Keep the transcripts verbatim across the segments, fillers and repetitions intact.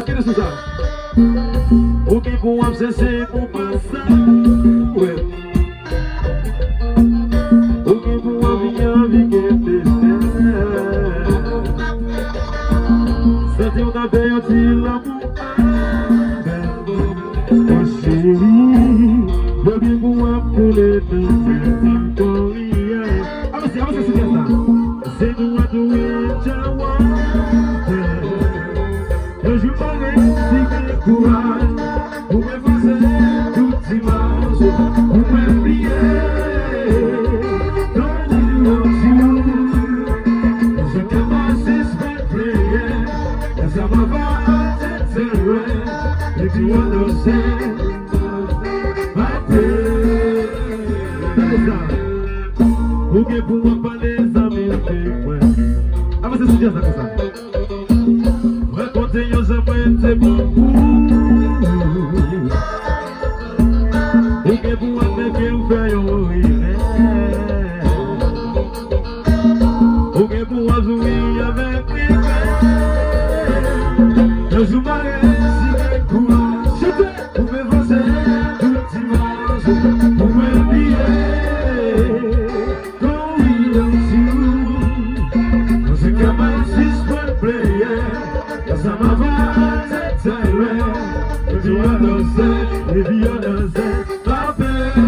Kite sou sa. Ou gen pou w ap chèche pou pa sa. Wè. Ou gen pou w anvi, anvi kite fè. Santi w nan fè yon ti lanmou. Mon chéri, yo gen pou w ap koule nan sèten koriyè. Avanse, avanse sou jazz la. Se nou a tou wi, Jawa. Yon jou pare, si gen kouraj, pou mwen pase tout dimanch, pou mwen bliye. Don't you want you? Je commence this one player, as I'm about to tell you, if you understand, my prayer. Ou gen pou w ap pale zanmi w te kwè. Avanse sou jazz la konsa. Rakonte yon jan mwen te pran pou ou. Ou gen pou w admèt ke w fè yon erè. Ou gen pou w ap souri avèk regrè. Yon jou mare si gen kouraj. Chante! Pou mwen vanse tout dimanch, pou mwen bliye. Going on to the Kamasis one player. Cause I'm about to tell you, if you understand, if you understand, my baby.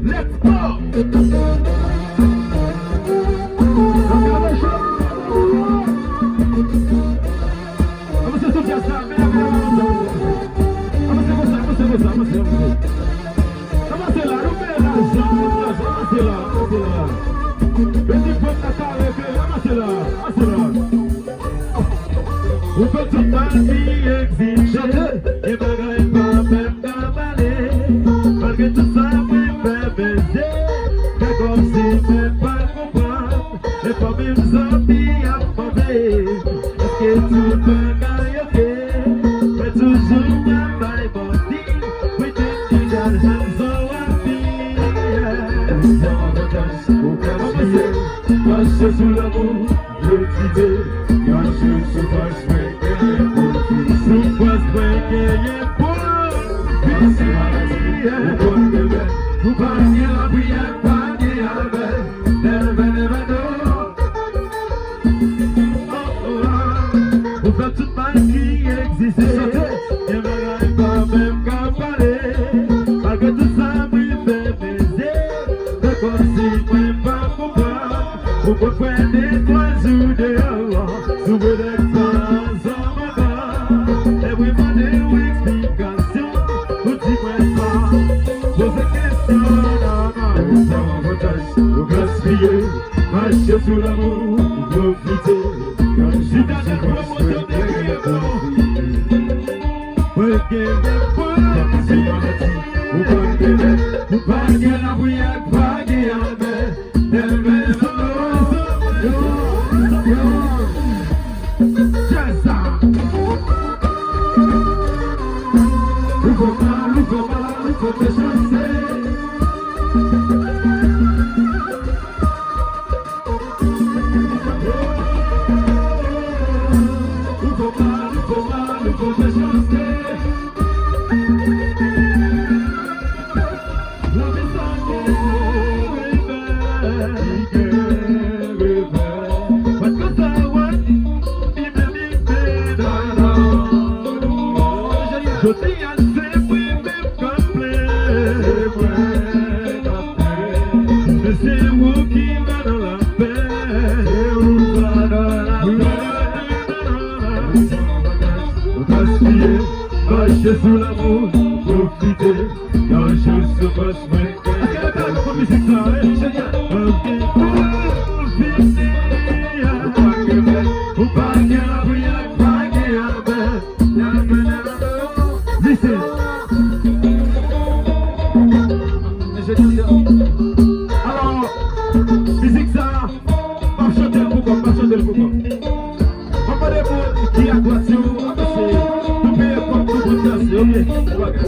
Let's go! Avanse sou jazz la, mesdames, mesdames, avanse. Avanse konsa, avanse konsa, avanse, avanse. Avanse la, nou fè la, avanse la, avanse la. Peti fanm nan kare, avanse la, avanse la. Ou fè tout mal ki egziste, gen bagay pa menm ka pale. Malgre tout sa, mwen fè beze, fè kòmsi mwen pa konprann. E pa menm zanmi ap mande, èske tout bagay oke? Men toujou m ap bay manti, pretend you got hands on me. Ou ka fye, mache sou lanmou, pwofite, yon jou soufrans mwen genyen pou w. Soufrans mwen genyen pou w. Piti, ou konn bebe, nou pa gen lapriyè, pa gen avè. Never, never know. Oh, oh, oh. Ou fè tout mal ki egziste. Gen bagay pa menm ka pale. Malgre tout sa, mwen fè beze. Fè kòmsi mwen pa konprann. Ou konn fè de twa jou deyò. Sou pretèks sa, sa pa bon. Lè mwen mande w eksplikasyon, ou di mwen pa poze kesyon, non, non. Ou pran avantaj, ou gaspiye, mache sou lanmou, ou pwofite. Chita nan pwomosyon de Kriye Bon. Mwen genyen pwomosyon, ou konn bebe, ou pa gen lapriyè, pa gen avè. Jodi a se mwen menm k ap plenn. Men se ou ki pa nan lapè. Ou gaspiye, mache sou lanmou, pwofite. Yon jou soufrans mwen. Èske nou ka fè mizik sa, wi? Ou pa gen, ou pa gen lapriyè, pa gen avè. Listen. Alò, mizik sa, m ap chante l pou kò m, m ap chante l pou kò m. M ap mande moun ki a dwat yo, avanse. Nou peye kòb nou pran danse, oke? Bagay.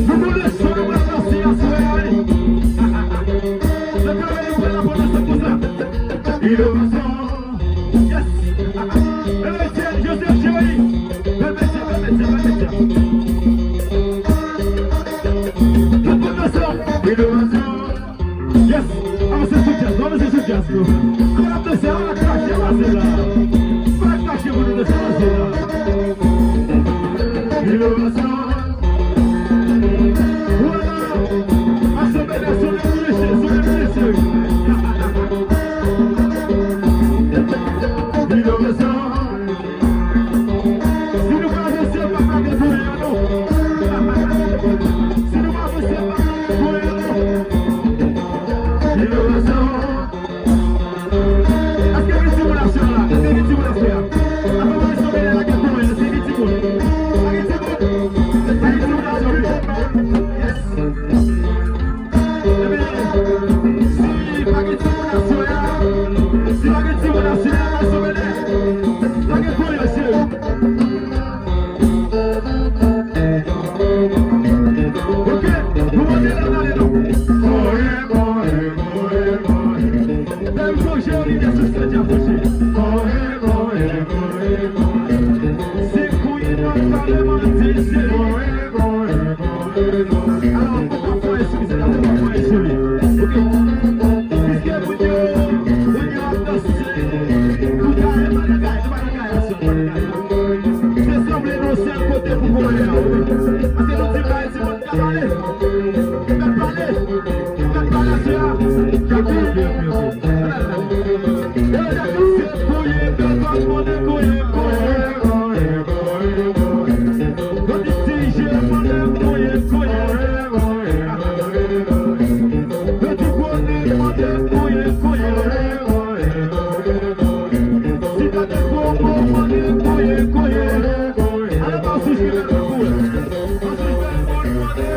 Nou konnen sa nou pral danse aswè a, wi. Nan kare nou pral aprann ansanm konsa. Inovasyon. Yes. Etienne Joseph Chéry. Bèl mesye, bèl mesye, bèl mesye. Tout moun ansanm. Inovasyon. Yes. Avanse sou djaz, avanse sou djaz nou. Kòm ap danse, pa kache, pase la. Pa kache pou nou danse, pase la. Inovasyon. Vwala. Asanble, sonnen pou mesye, sonnen pou mesye. Inovasyon. Si nou pa avanse, pa plake pou anyen, non. Si nou pa avanse, pa plake pou anyen, non. Inovasyon. Èske gen timoun aswè a la? Èske gen timoun aswè a? Avan mwen sove lè la gen timoun, èske gen timoun? Pa gen timoun? Pa gen timoun aswè a? Yes. Ebyen, si pa gen timoun aswè a, si pa gen timoun aswè a, sove lè. Pa gen koyon, cheri. Ok, nou monte la, n ale non. Bèl koze, Olivier sou stage a, koze. Se kounye n ap pale, manti, cheri. Alò, ou pa fè eksplize, ou pa fè eksplize. Ok. Piske moun yo, moun yo ap danse. Ou ka, e pa nan kay, e pa nan kay, e pa nan kay. Se sanble nou sèl kote pou konnen an. Paske nou di bay timoun ka pale. Fèt pale. Fèt pale, se a. Dakò, ok, ok, ok. Yo di ti je mande koye koye. Yo di konnen mande koye koye. Si ta te bon bon mande koye koye. Ale pa sou jwe mèt kou. Pa sou jwe mèt kou mande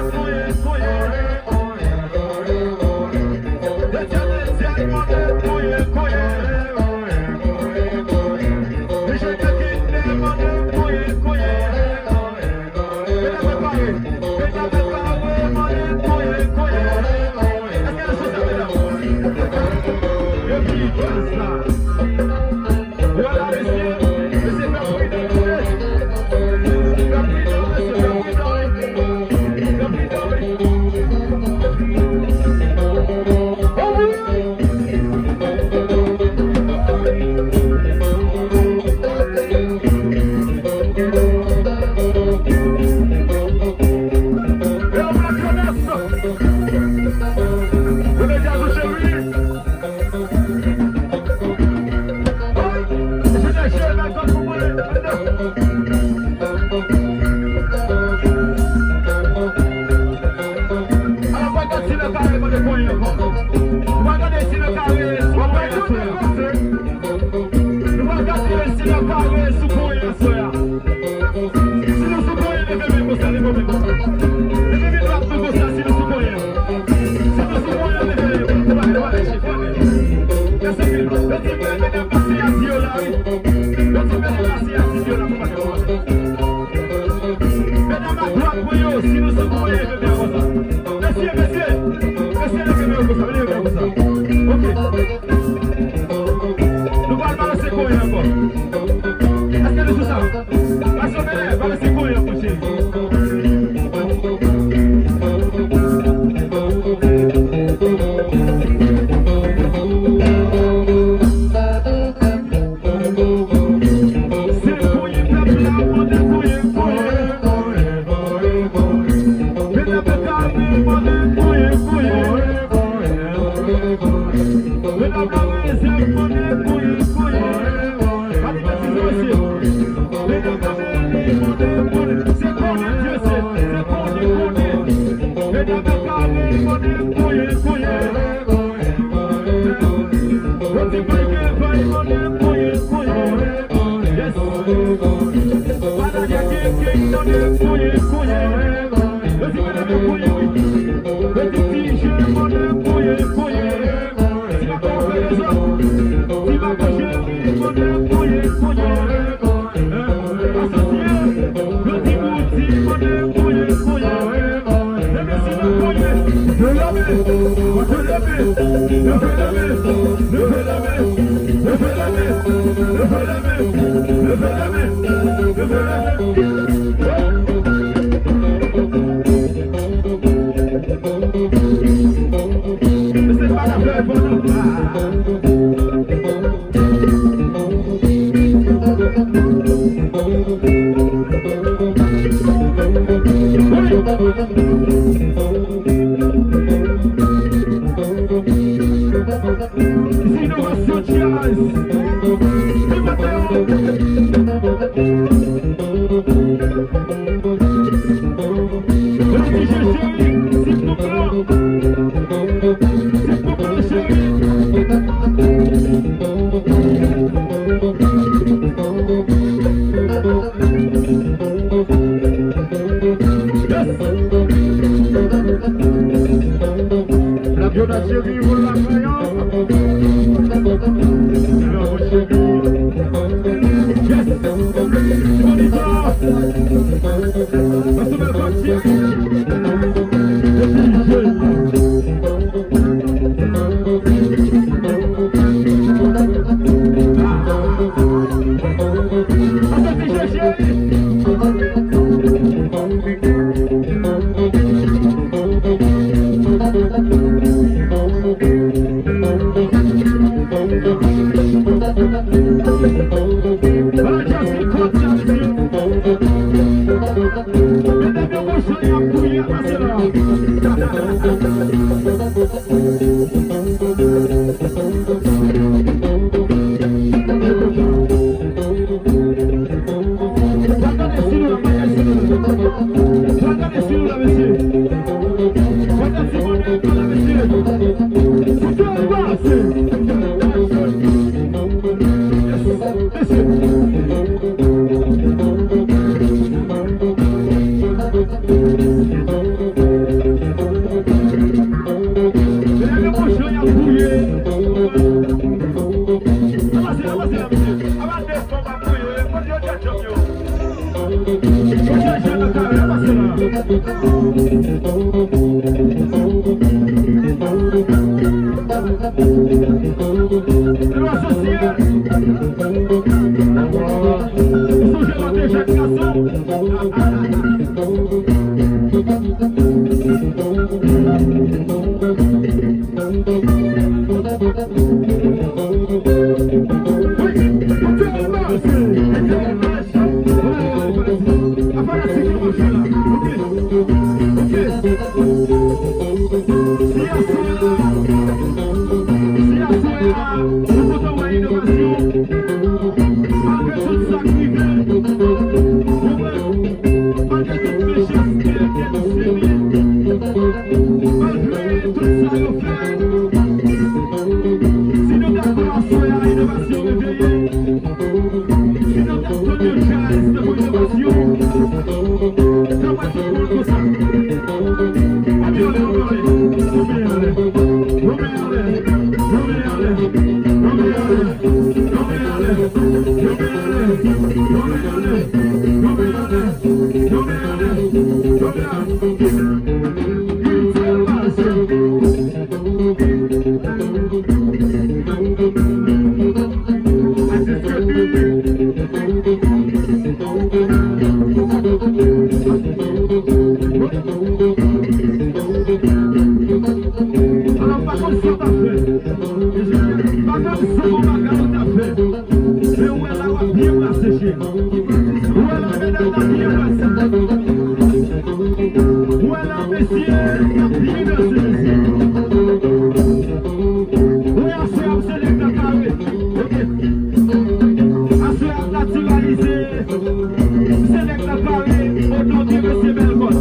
koye koye. Ok. Nou pral balanse konyen ankò. Èske nou sou sa? Pase w bèlè, balanse konyen ankò, cheri. Se konyen pèp la mande konyen, konyen. Medam yo kale, mande konyen, konyen. Medam la rèzèv, mande konyen, konyen. Pa di betiz, mesye. Medam la mele, mande konyen. Se konyen, mesye, se konyen, konyen. Medam yo kale, mande konyen, konyen. Yo di vay gen vay, mande konyen, konyen. Yes. Manager K K, mande konyen, konyen. Yo di medam yo konyen, wi. Yo di D J, mande konyen, konyen. Ti Makout fè rezon. Ti Makout cheri, mande konyen, konyen. Asosye, yo di Bouti, mande konyen, konyen. Leve si nan konyen. Leve, leve, leve, leve, leve. Inovasyon Jazz. Pi Mateo. Yo di Jeje, si pou blan. Si pou blan, cheri. Yes. Flavio Dacheri, Roland Mayon. Love Cheri. Yes. Monita. Pase bèl pati. Depi jèn. Malgre tout sa yo fè, si nou dakò aswè a, inovasyon reveye. Si nou dakò, nou jazz tankou inovasyon. Sa pral fè moun konsa. Ann ale, ann ale. Ann ale. Alò, m pa konn sa w ta fè. M pa konn sa w bagay ou ta fè. Men ou wè la w ap byen brase, cheri. Ou wè la medam n ap byen brase. Ou wè la mesye n ap byen brase, mesye. Ou wè aswè a m se nèg nan kare. Ok. Aswè a m natiralize. M se nèg nan kare. O non de mesye Bèlkòt.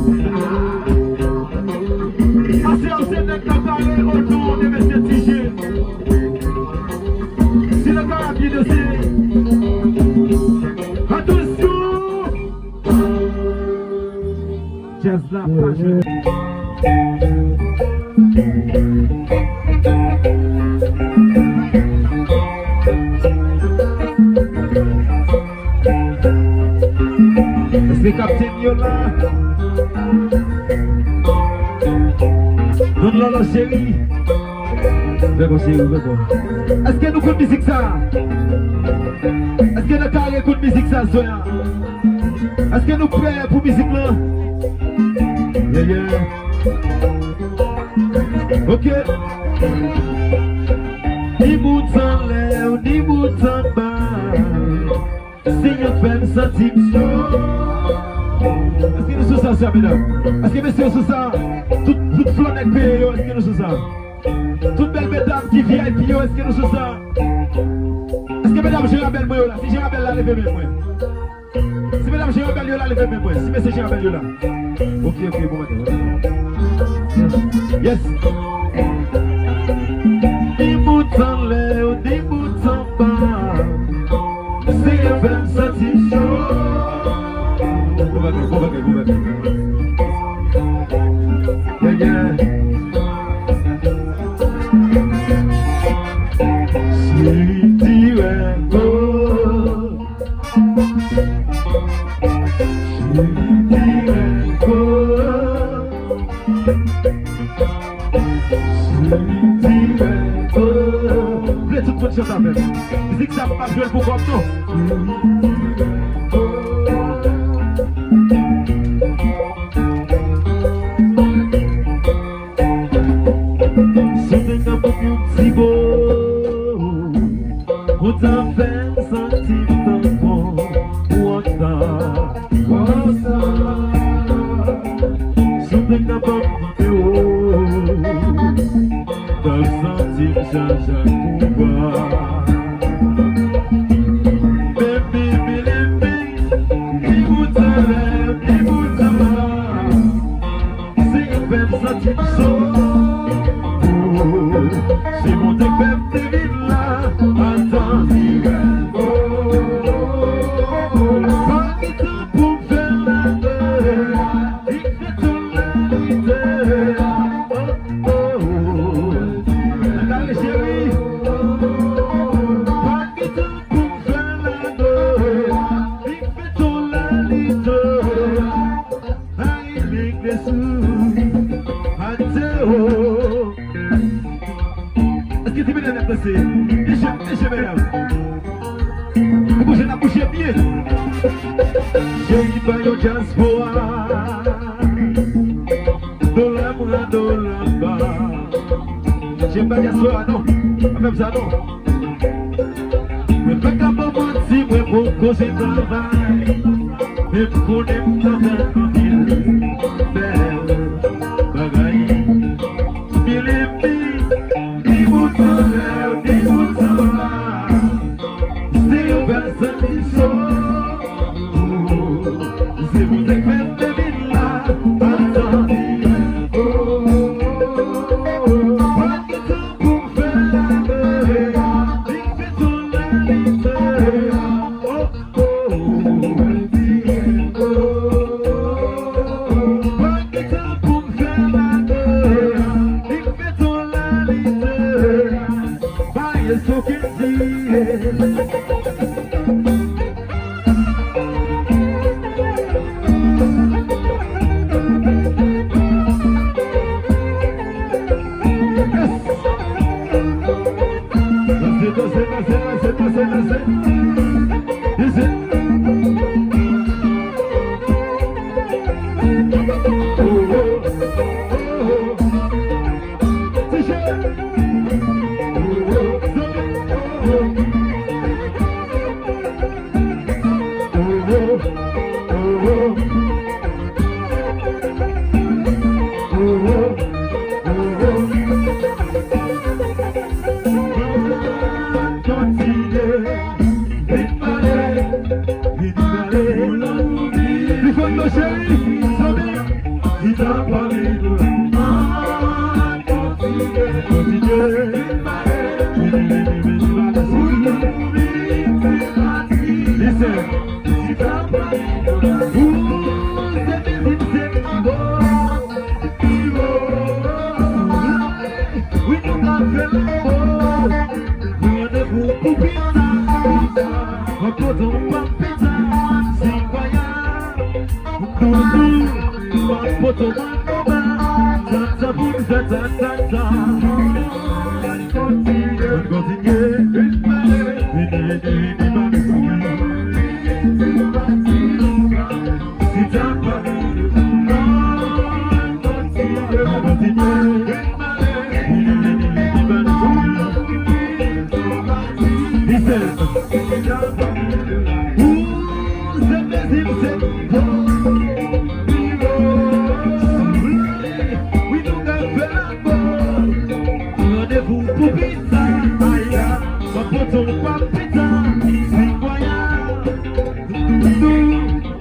Aswè a m se nèg nan kare. O non de mesye Tijè. Si le karabiye danse. Atansyon! Djaz la pa jwe. Èske kaptenn yo la? Don Lòlò cheri. Fè kòmsi ou fè bon. Èske nou konn mizik sa? Èske nou kare konn mizik sa, swè a? Èske nou prè pou mizik lan? Yeah, yeah. Ok. Ni bout anlè, ni bout anba. Senyè fè m santi m cho. Èske nou sou sa, sa, medam? Èske mesye yo sou sa? Tout, tout flannè k peye yo, èske nou sou sa? Tout bèl medam ki V I P yo, èske nou sou sa? Èske medam Jerabèl mwen yo la? Si Jerabèl la, leve men mwen. Si medam Jerabèl yo la, leve men mwen. Si mesye Jerabèl yo la. Ok, ok, bon maten, bon maten. Yes. Ni bout anlè, ni bout anba. Senyè fè m santi cho. Bon bagay, bon bagay, bon bagay. Yeah, yeah. Sweetie Rengo. Sweetie Rengo. Sweetie Rengo. Vle tout moun chante avè m. Mizik sa m p ap jwe l pou kòb non. Sou tèt nan pòm yon ti bo. Kontan fè m santi m tankou antan. Kontan. Sou tèt nan pòm videwo. Fè m santi m jan jan kouba. Baby, believe me, ni bout anlè, ni bout anba. Se yo fè m santi m cho. Se Bondye k fè m te vin la. Antan li rèl. Pa gen tan pou m fè lapenn. Li k fè tonalite. Oh, oh. Kare cheri. Pa gen tan pou m fè lapenn. Li k fè tonalite. Ay, leglezou, Mateo. Èske ti medam ap danse? Mesye, mesye, medam. Nou bouje, n ap bouje byen. Cheri, pa yon dyaspora. Dola mwa, dola ba. Cheri, pa dyaspora, non. Pa fè m sa, non. Mwen pa ka ba w manti, mwen poko jwenn travay. Men m konnen m ka fè anpil bèl bagay. Believe me, ni bout anlè, ni bout anba. Se yon bèl santi so. Se Bondye k fè m te vin la. Antan. Oh, oh, oh, oh. Pa gen tan pou m fè lapenn. Li k fè tonalite. Oh, oh, oh. Pa gen tan pou m fè lapenn. Li k fè tonalite. Maestro Kendy. Danse, danse, danse, danse, danse. Ici. Oh, oh, oh, oh. Ti chè. Oh, oh, oh, oh. Li konn nou cheri, zanmi. Kontinye. Listen. Ooh, se vizit se pi bon. Wi, nou ka fè lanmò. Pran randevou pou pita. Mwen pote w pa pita. Se enkwayab. Doudou, mwen pote w mwen konba. Sa, sa pou n fè, sa, sa, sa. Kontinye, kontinye. Vini, vini, vini, vini. Randevou pou pita, aya, mwen pote w pa pita, se enkwayab. Doudou,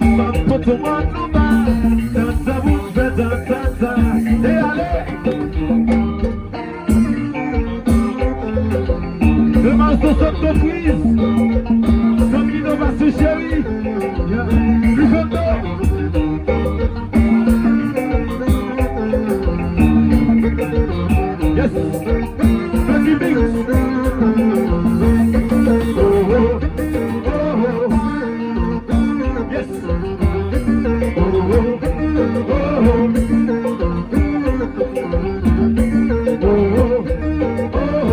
m ap pote w anba, sa sa pou n fè, sa sa sa. E ale! Le maestro Santo Freeze, zanmi inovasyon cheri. Ricardo. Yes. Funky Mix. Oh, oh, oh, oh. Yes. Oh, oh, oh, oh. Oh, oh, oh, oh.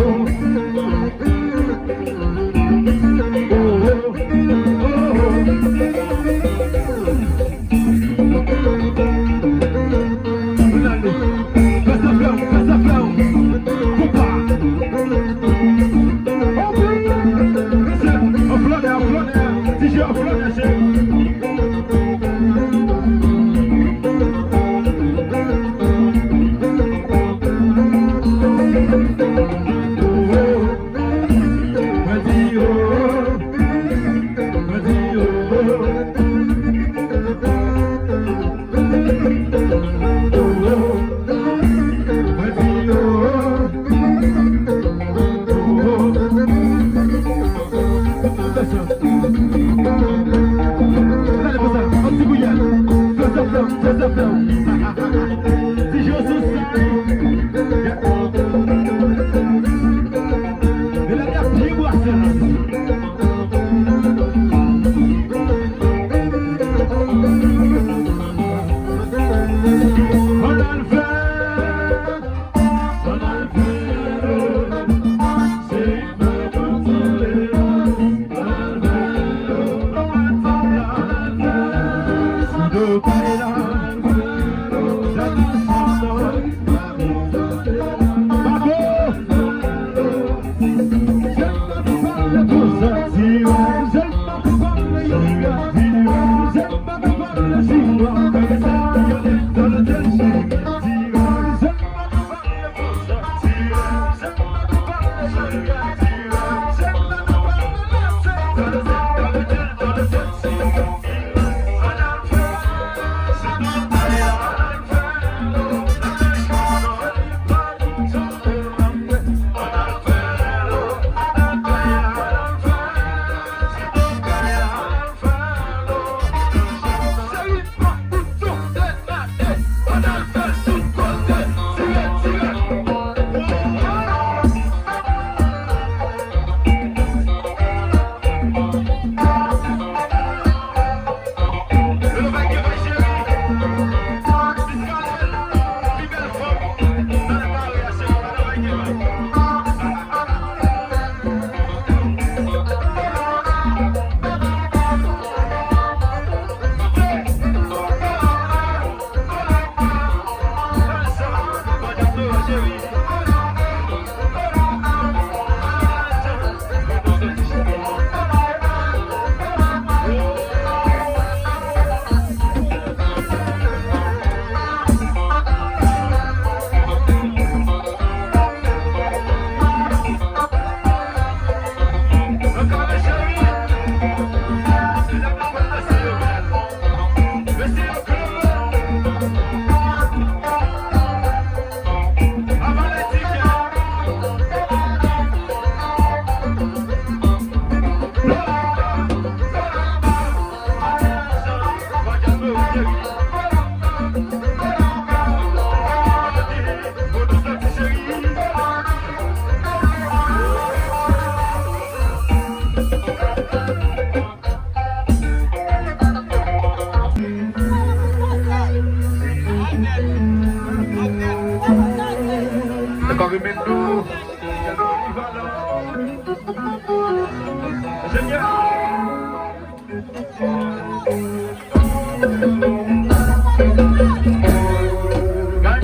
Gad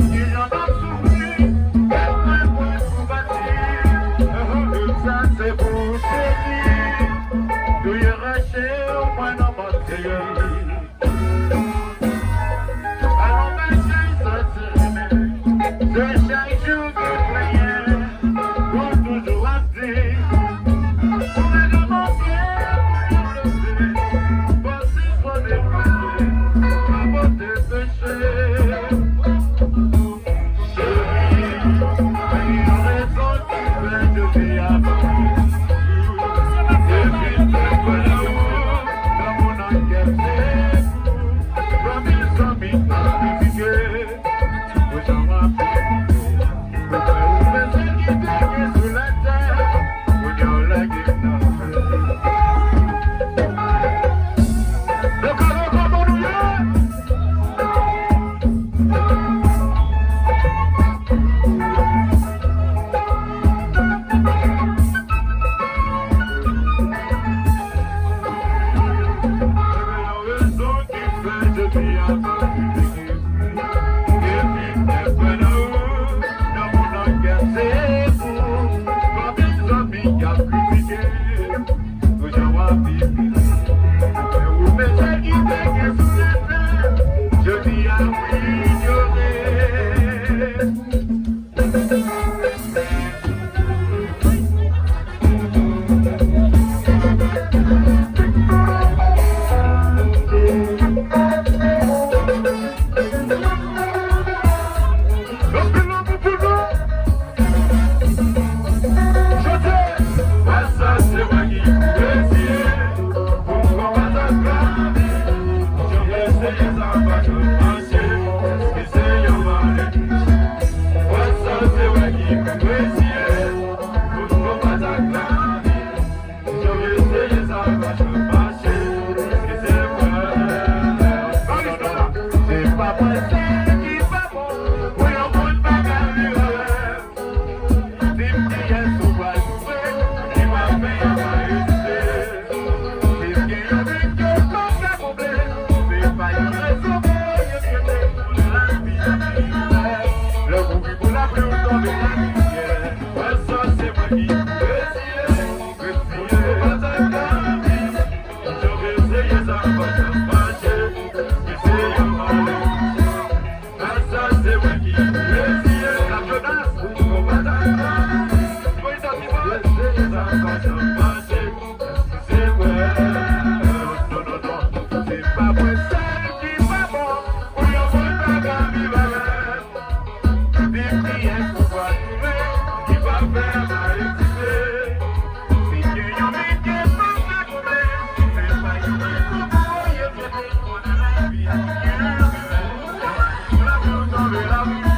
kijan m ap soufri, gad mwen pran kou pati. Tout sa se pou cheri, touye rache w mwen nan pati. Alon mache soti renmen, se chak jou gen plenyen, ou toujou ap di, ou regle manke pou yo blese, pase fò deplase, pa pote peche. Cheri, pa gen rezon ki fè jodi a pa. Depi te kwè nan ou, nan moun an kè se pou. Zanmi, zanmi, pa kritike. Pou jan w ap viv. Ou fè ou mete ki te gen sou latè. Kounye a w lage nan fè. Donk, alò, kòman nou ye? Jodi a, wi, inyore. Anpil lanmou pou nou. Chante. Wè sa se mwen ki pou eseye pou m konbat ak lavi. Jan m eseye sa pa janm mache. Èske se yon malediksyon? Wè sa se mwen ki pou eseye pou m konbat ak lavi. Jan m eseye sa pa janm mache. Èske se mwen? Se pa mwen sèl ki pa bon pou yon moun pa ka viv avè m. Di m kiyès ou pral twouve ki pa fè yon pa ezite. Di m gen yon bit ke w pa ka konble. Se pa yon rezon pou oryante moun lavi a pi bèl. Lè w kouri pou lapli, w tonbe nan rivyè. Wè sa se mwen ki pou eseye. Eseye. Pou nou pa ta ka viv. Jan w eseye sa pa janm mache. Èske se yon malediksyon? Sa se mwen ki eseye. Jonas, ou pa ta ka. Mwen ta ki va eseye sa pa janm mache. Se mwen. Non, non, non. Se pa mwen sèl ki pa bon pou yon moun pa ka viv avè m. Di m kiyès ou pral twouve ki pa fè m pa ezite. Si gen yon bit ke m pa ka konble, se pa yon rezon pou oryante moun nan lavi a pi bèl. Pou lapli, w tonbe nan rivyè.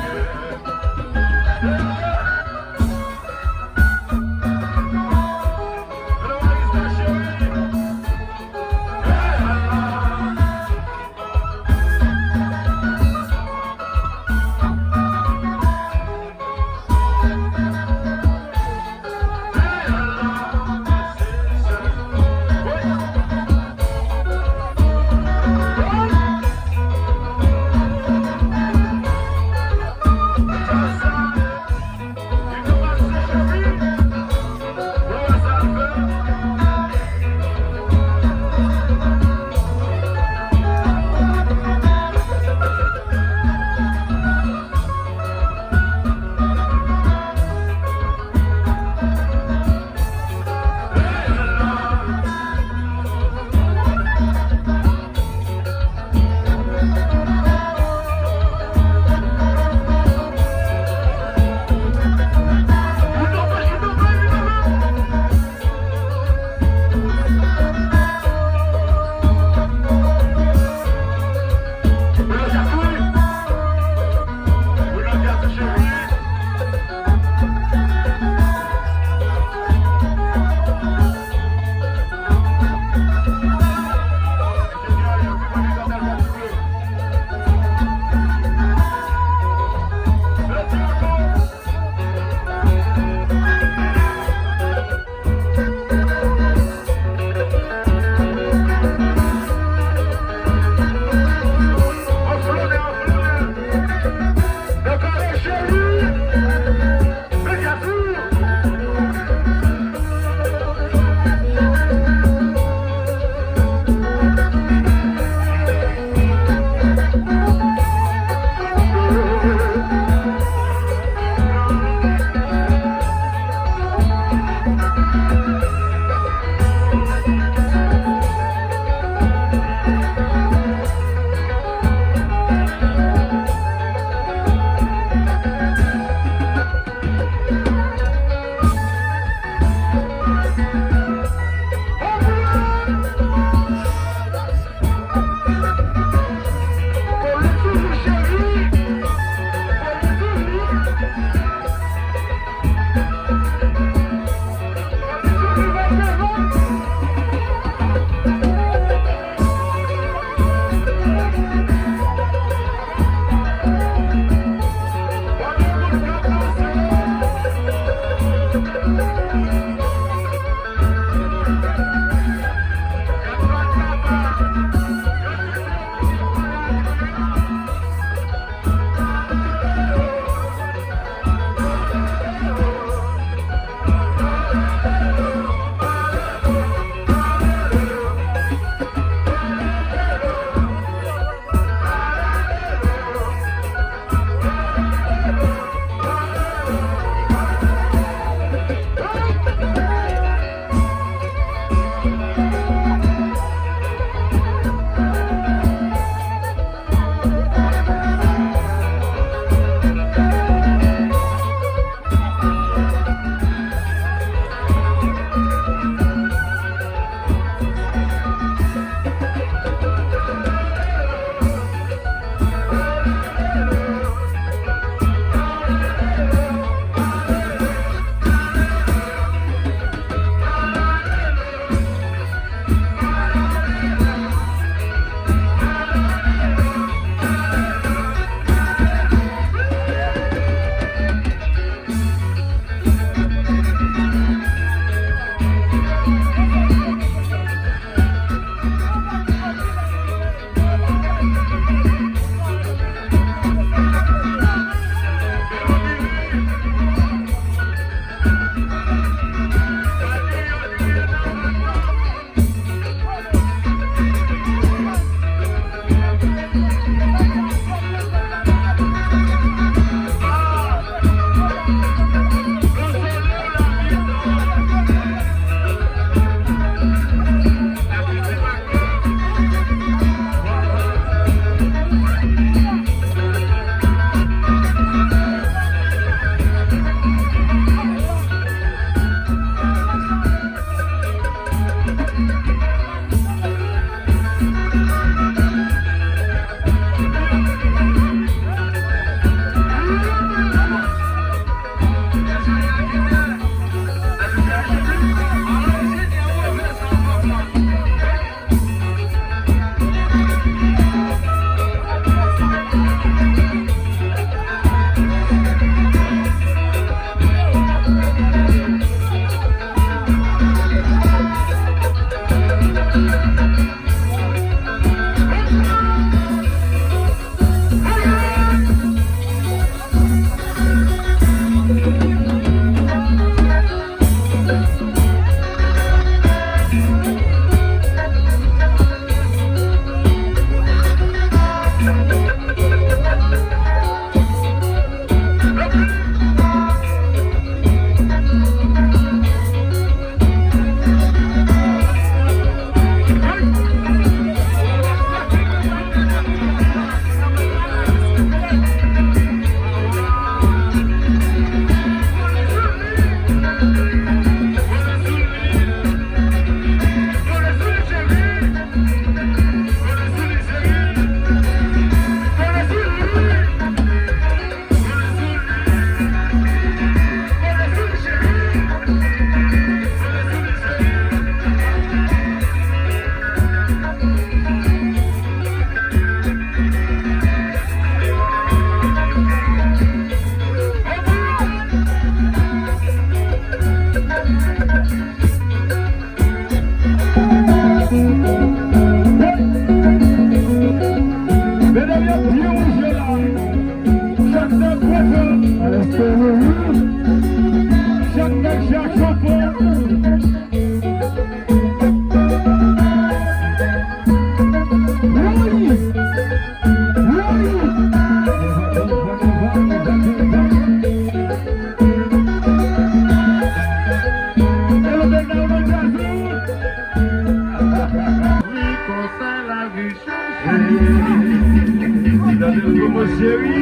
Cheri,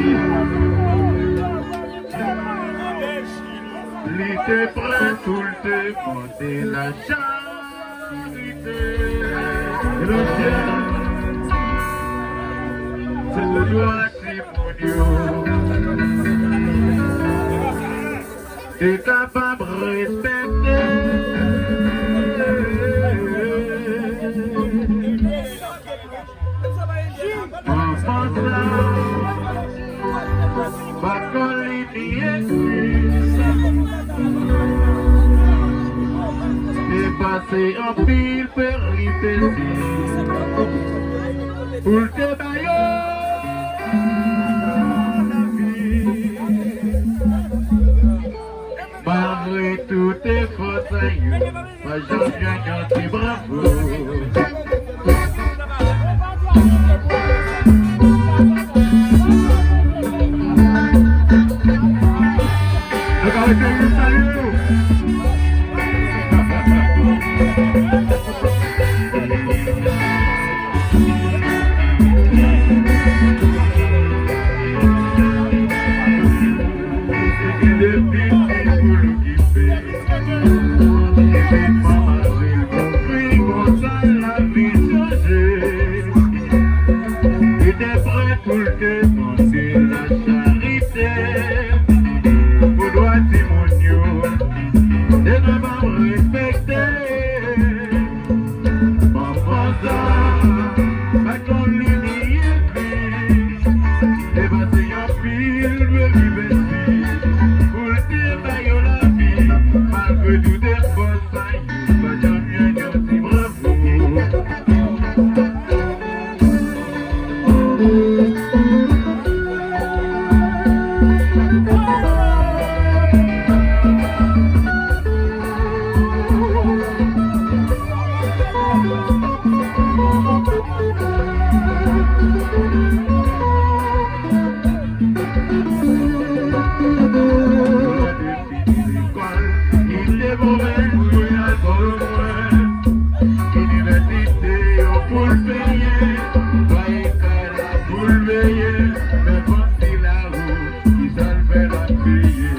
li te prè pou l te monte lacharite. Eloje, se pou dwa timoun yo. Te kapab respekte. Manman sa pa konn li ni ekri. Te pase anpil peripesi pou l te ba yo lavi. Malgre tout efò sa yo, pa janm jwenn yon ti bravo. Nou ka rete wi, salye yo. Depi ti pou l okipe, epi manman l konpri konsa lavi chanje. Li te prè pou l te panse lacharite pou dwa timoun yo te kapab respekte. Manman sa pa konn li ni ekri. Te pase anpil peripesi pou l te ba yo lavi. Malgre tout efò sa yo, pa janm jwenn yon ti bravo. Li te pwomèt pou l al fòme mwen. Inivèsite yo pou l peye. Bay kay la pou l veye. Men panti lari, kisa l fè l ap peye?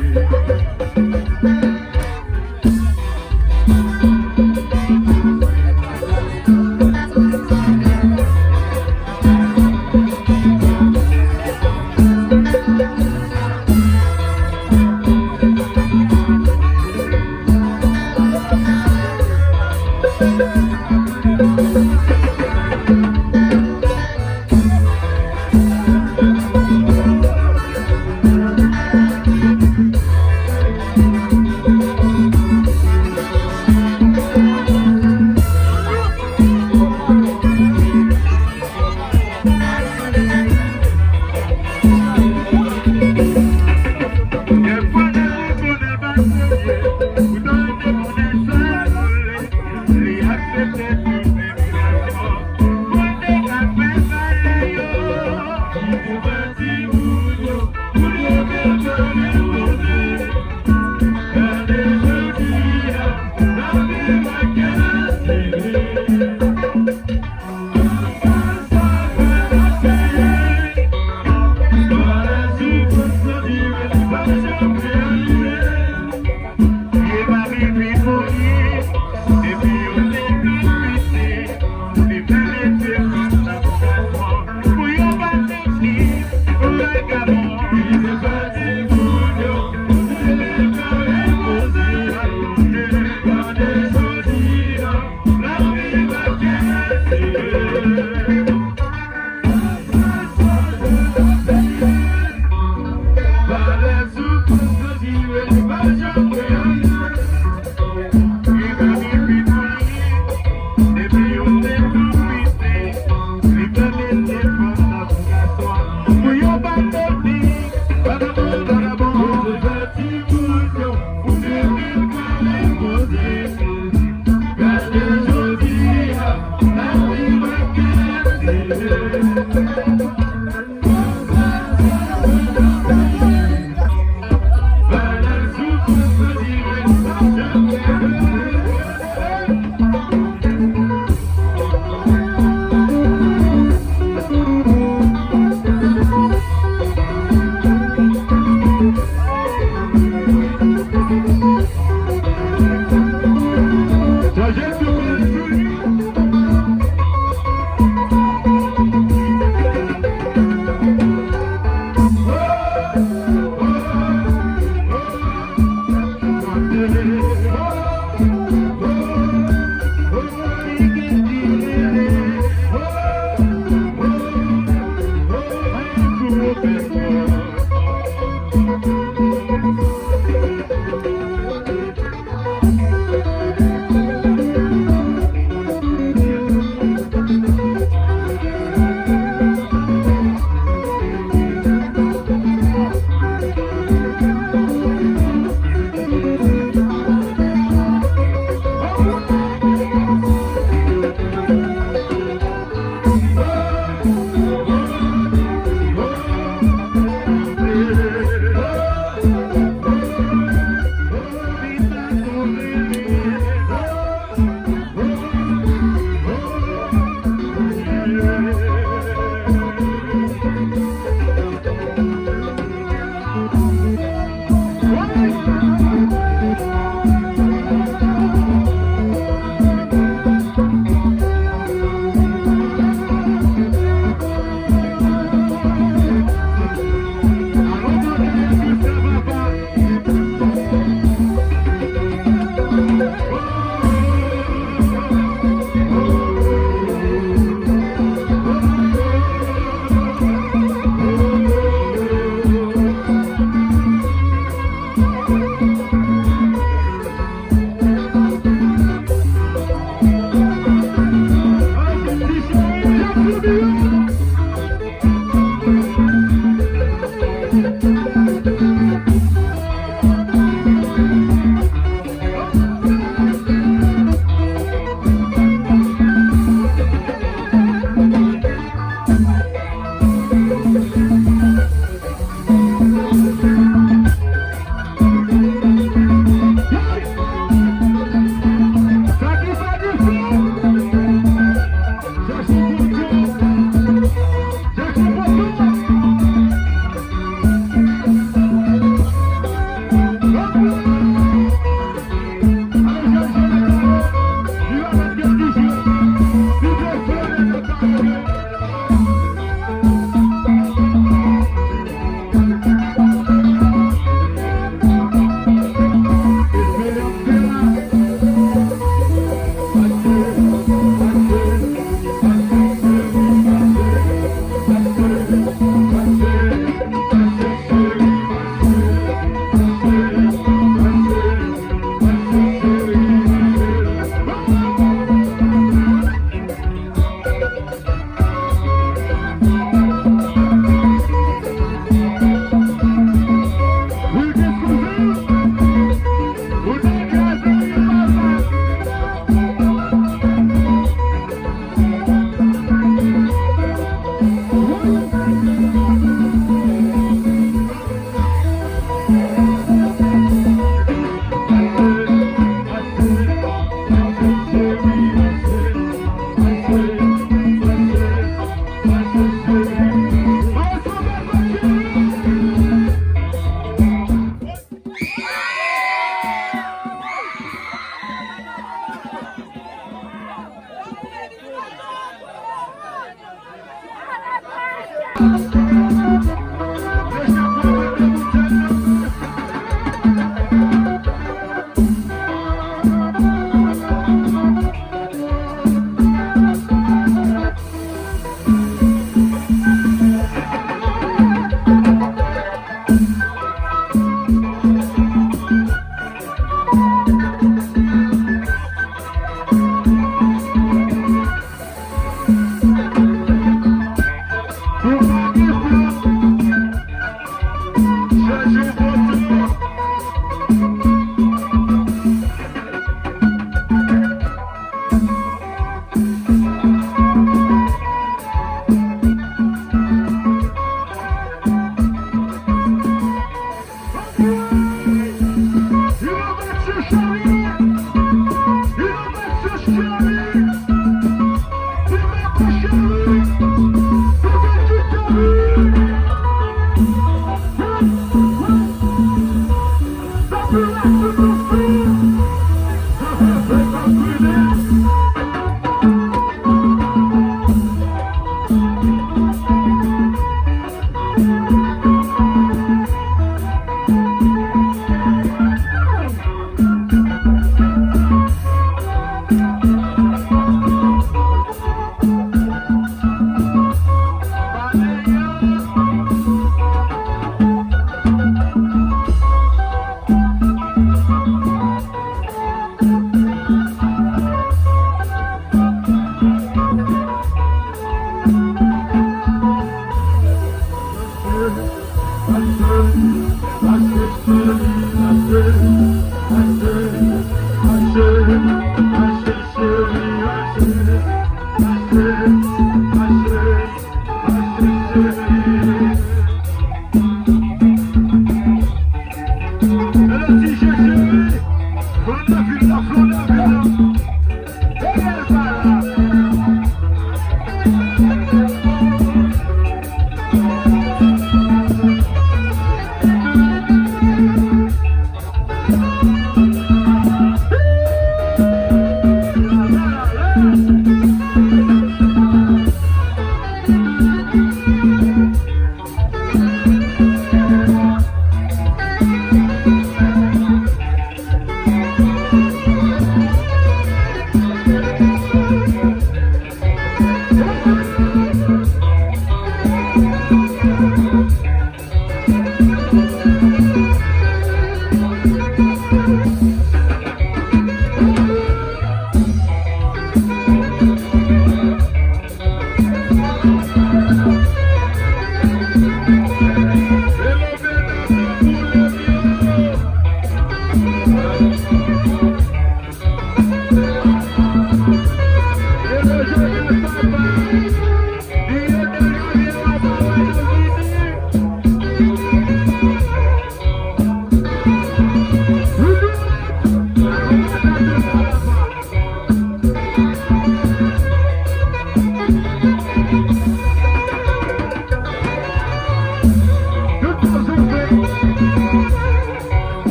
Pou pa gen flanm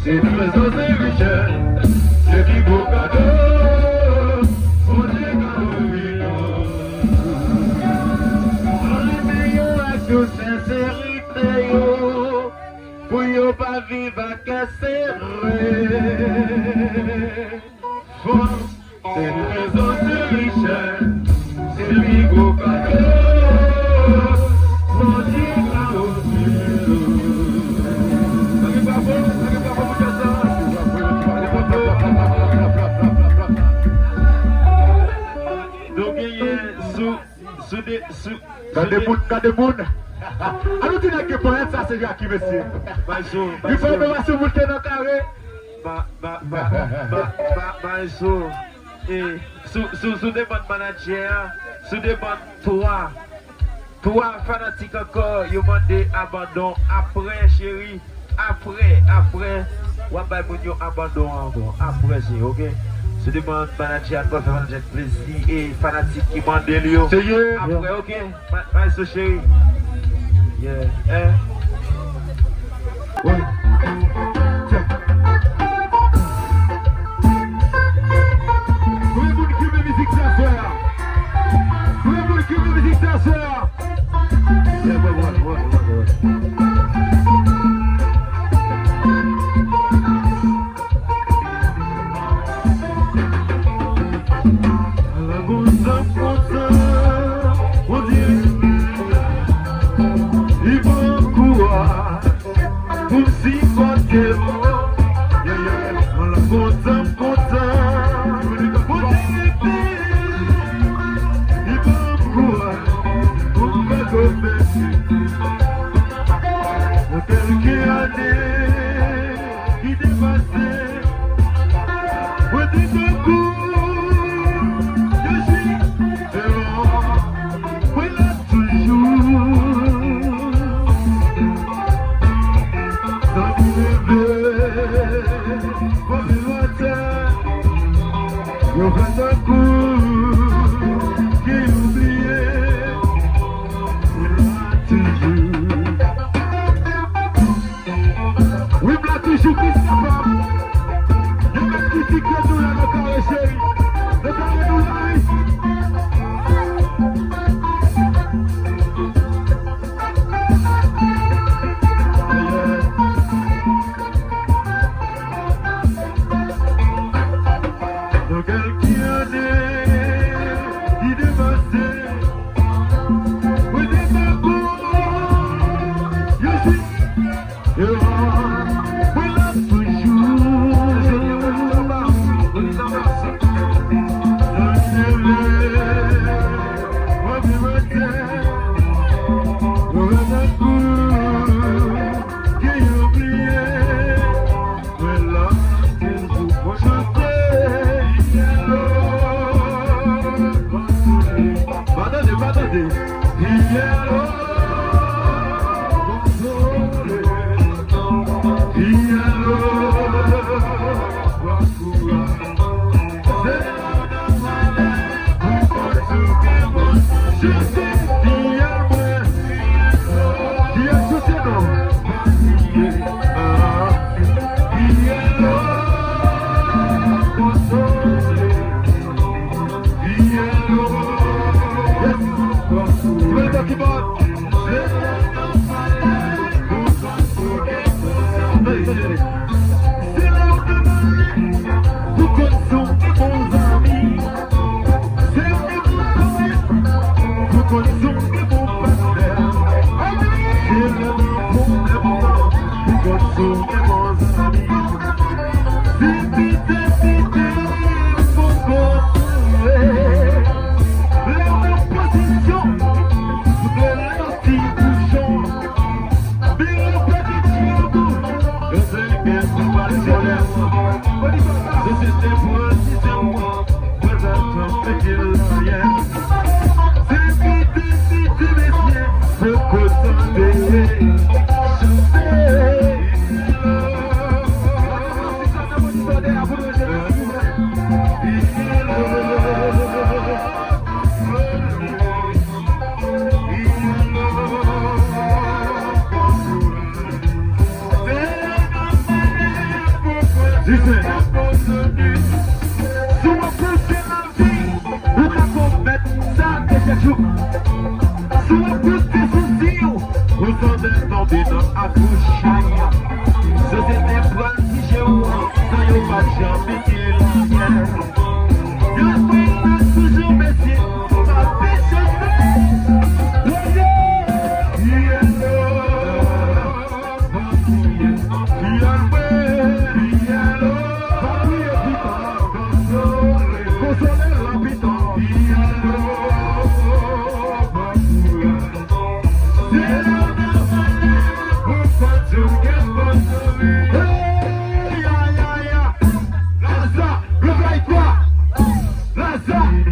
Se trezò, se richès, se pi gwo kado Bondye ka ofri nou. Ann renmen yo ak tout senserite yo, pou yo pa viv ak kè sere. Fòs, se trezò, se richès, se pi gwo kado Bondye ka ofri nou. Lage bravo, lage bravo pou tèt sa. Nou genyen sou, sou de, sou, sou Gade de moun, gade moun. An nou di nèg gen ponyèt, sa se Jackie, mesye. Li fè inovasyon pou l te nan kare. Ba, ba, ba, ba, ba, maestro. E, sou, sou, sou demann manadjè a, sou demann twa, twa fanatik ankò, yo mande abandon apre, cheri. Apre, apre, w ap bay moun yo abandon an ankò. Apre, cheri, oke? Sou demann manadjè a, fè manadjè plezi e fanatik ki mande l yo. Apre, oke? Ma-, maestro cheri. Yeah. Eh. Wi. Check. Konbyen moun ki renmen mizik sa sè a? Konbyen moun ki renmen mizik sa sè a? Yeah, ouais, ouais, ouais, ouais, ouais. Ala gon zanm kontan, on dirait li ban m kouraj pou m sipòte m. Yeah, yeah. Ala gon zanm kontan, on dirait li ban m kouraj pou m pa konfese. Nan kèlke ane ki te pase, mwen te tankou yon jwi deyò, mwen la toujou. San m leve, mwen vin atè, yo fè tankou ki oubliye, mwen la toujou. Wi, m la toujou, Kris kapab. Yo mèt kritike nou la, nou kare cheri. Nou kare nou la, wi. Nan kèlke ane ki te pase, mwen te tankou yon jwi deyò, mwen la toujou. Nan leve, mwen vin atè, mwen tankou ki oubliye. Mwen la toujou pou chante. Pa tande, pa tande.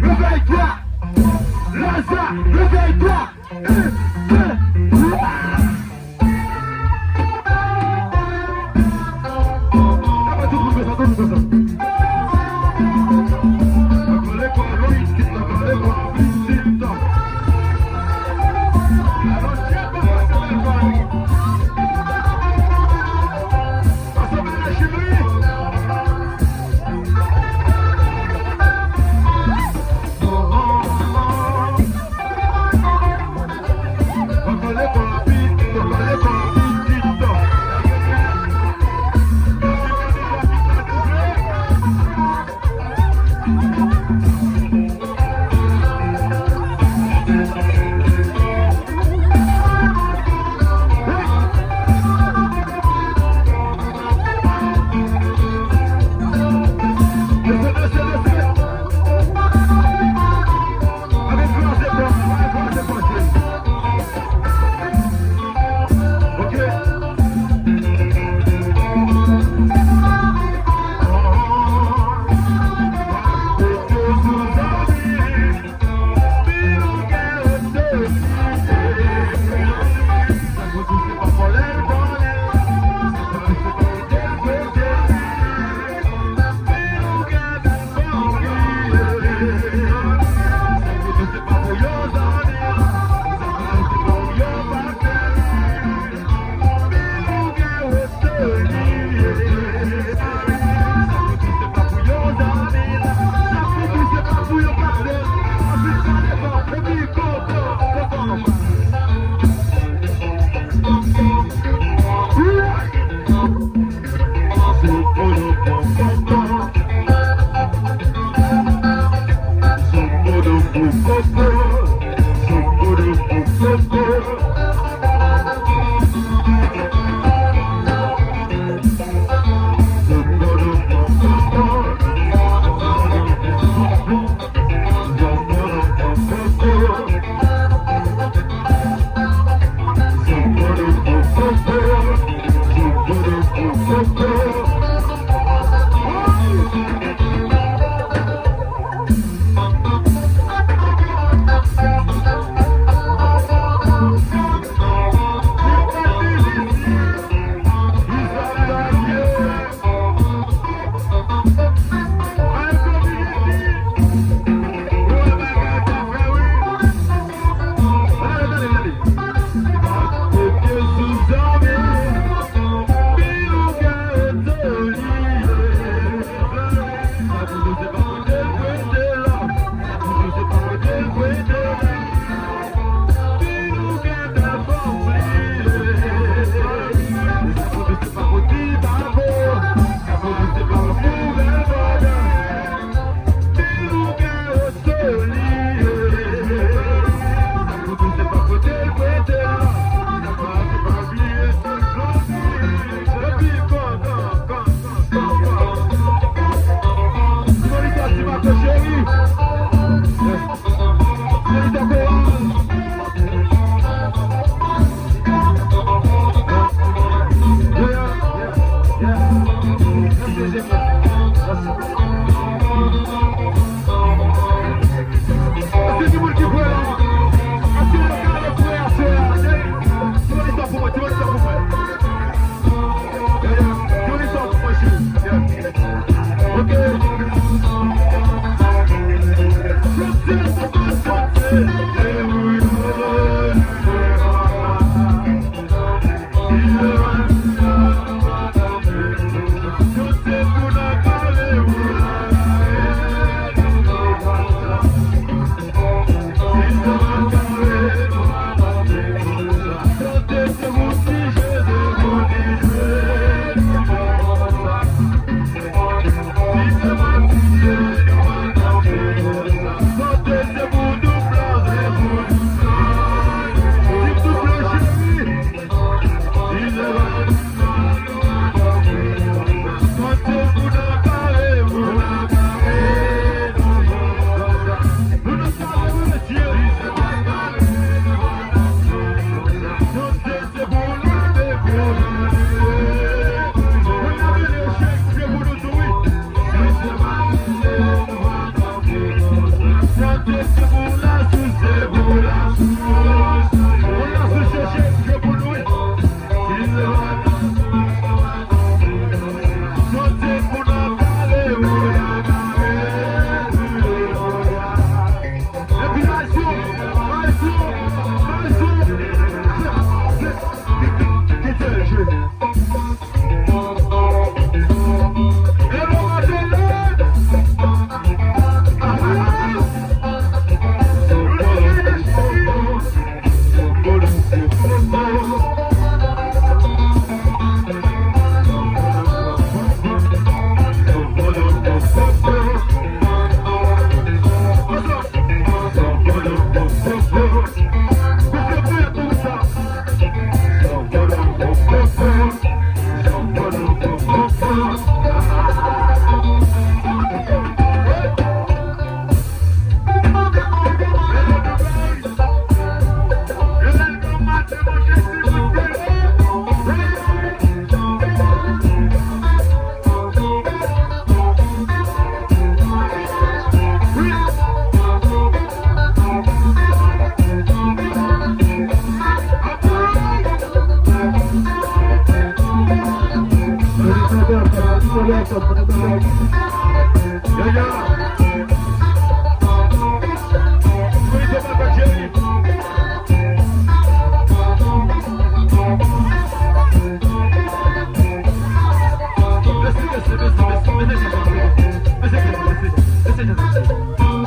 Réveille-toi! Lazare, réveille-toi! Un, deux, trois!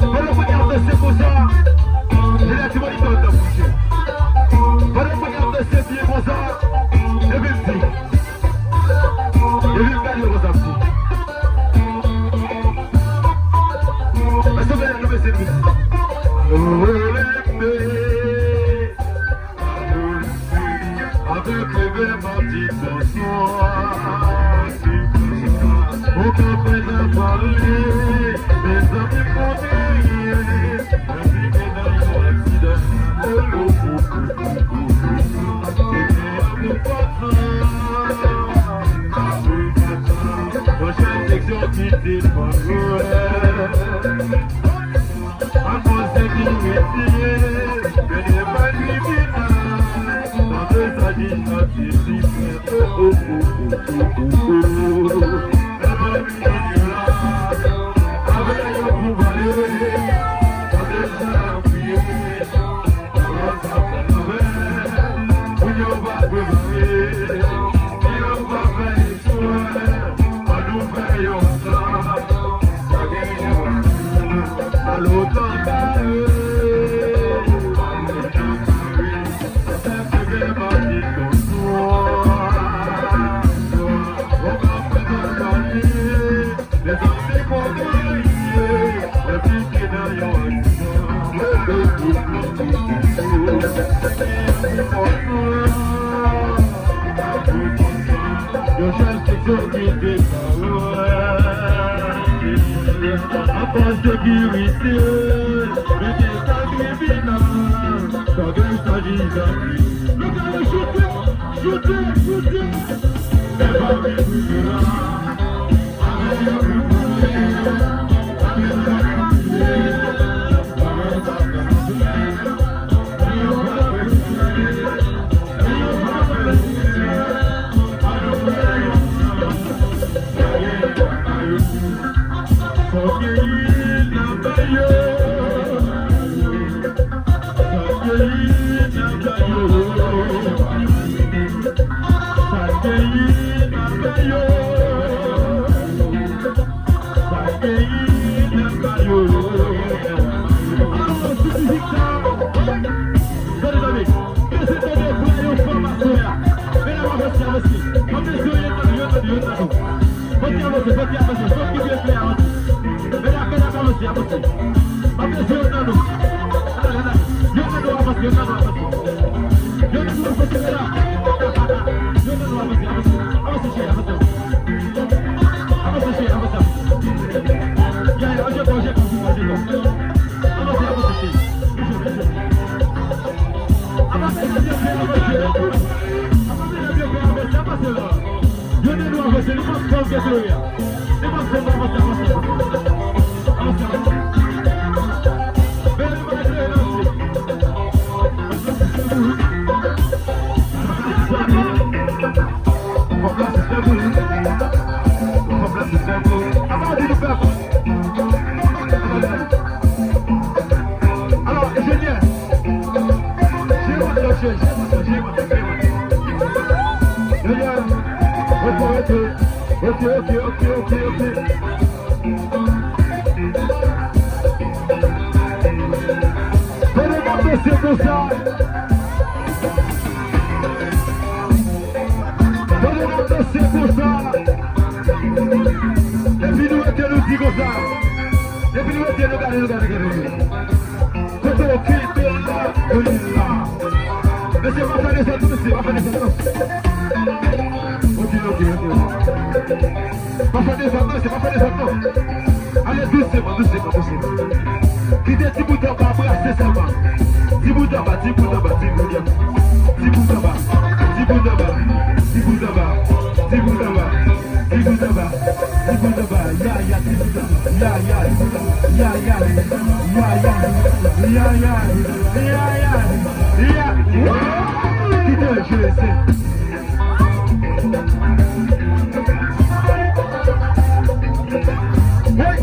Pandan mwen ap danse konsa, lè ti monitè an t ap kouche. Pandan mwen ap danse byen konsa, epi m di, epi m gade yo konsa, m di, èske w konnen nou bezwen di? Avèk leve maten bonswa. Ou ka fè nan pale, mezanmi, m konnen. Mwen vin nan yon aksidan. Mwen chèche seksyon ki te pa lwen. Akoz sekirite, men e pa kriminèl. Tande sa jij la te di, frè. Oh, oh, oh. Lè pa vini la, avè yo pou pale. Tande sa l ap kriye. Alò sa fè nouvèl. Moun yo pa prepare. Yo pa fè Ann nou fè yon sa, pa gen yon. Alo, tande. Alo, tande. Sa se bebe mami tonton. Ou ka fè nan mami. Mezanmi, kòman ye? Epi ki nan yon aksidan. Yo chèche sekirite. Akoz sekirite, mete sa tribinal. Sa gen sa jij la. Nou ka choute, choute, choute. E pa vin la. Sa peyi n ap ba yo. Alò, sou mizik sa a. Tande, tande. Mesye, tande, frè yo, fanm aswè a. Medam, avanse, avanse. Fanm mesye yo, yo tande, yo tande, yo tande. Fòk y avanse, fòk y avanse. Fòk ki vle fè avanse. Medam, medam, avanse, avanse. Fanm mesye yo tande. Gade, gade. Yo tande, avanse, yo tande, avanse. Yo tande, avanse, medam. Yo tande, avanse, avanse. Avanse, cheri, avanse. Avanse, cheri, avanse. Ya, ya, anje kò, anje kò, anje kò. Avanse, avanse, cheri. Byen jwe, byen jwe. Avanse, avanse, avanse. Avanse, avanse, avanse, avanse la. Yo te dwe avanse, li pa fè w gete yo ya. Li pa fè w avanse, avanse, avanse. Avanse, avanse. Ok, ok, ok, ok, ok. Pandan n ap danse konsa, pandan n ap danse konsa, epi nou rete nou di konsa, epi nou rete nou gade, nou gade, gade, gade. Kote w kite la, ou li la. Mesye, pa fè dezòd non, mesye, pa fè dezòd non. Ok, ok, ok. Pa fè dezòd non, mesye, pa fè dezòd non. Ale dousman, dousman, dousman. Kite ti bout anba brase sèlman. Ti bout anba, ti bout anba, ti bout anba. Ti bout anba, ti bout anba, ti bout anba, ti bout anba, ti bout anba, ti bout anba, ya, ya, ti bout anba, ya, ya, ya, ya, ya, ya, ya, ya, ya, ya, ya. Kite l jwe, se. Wi.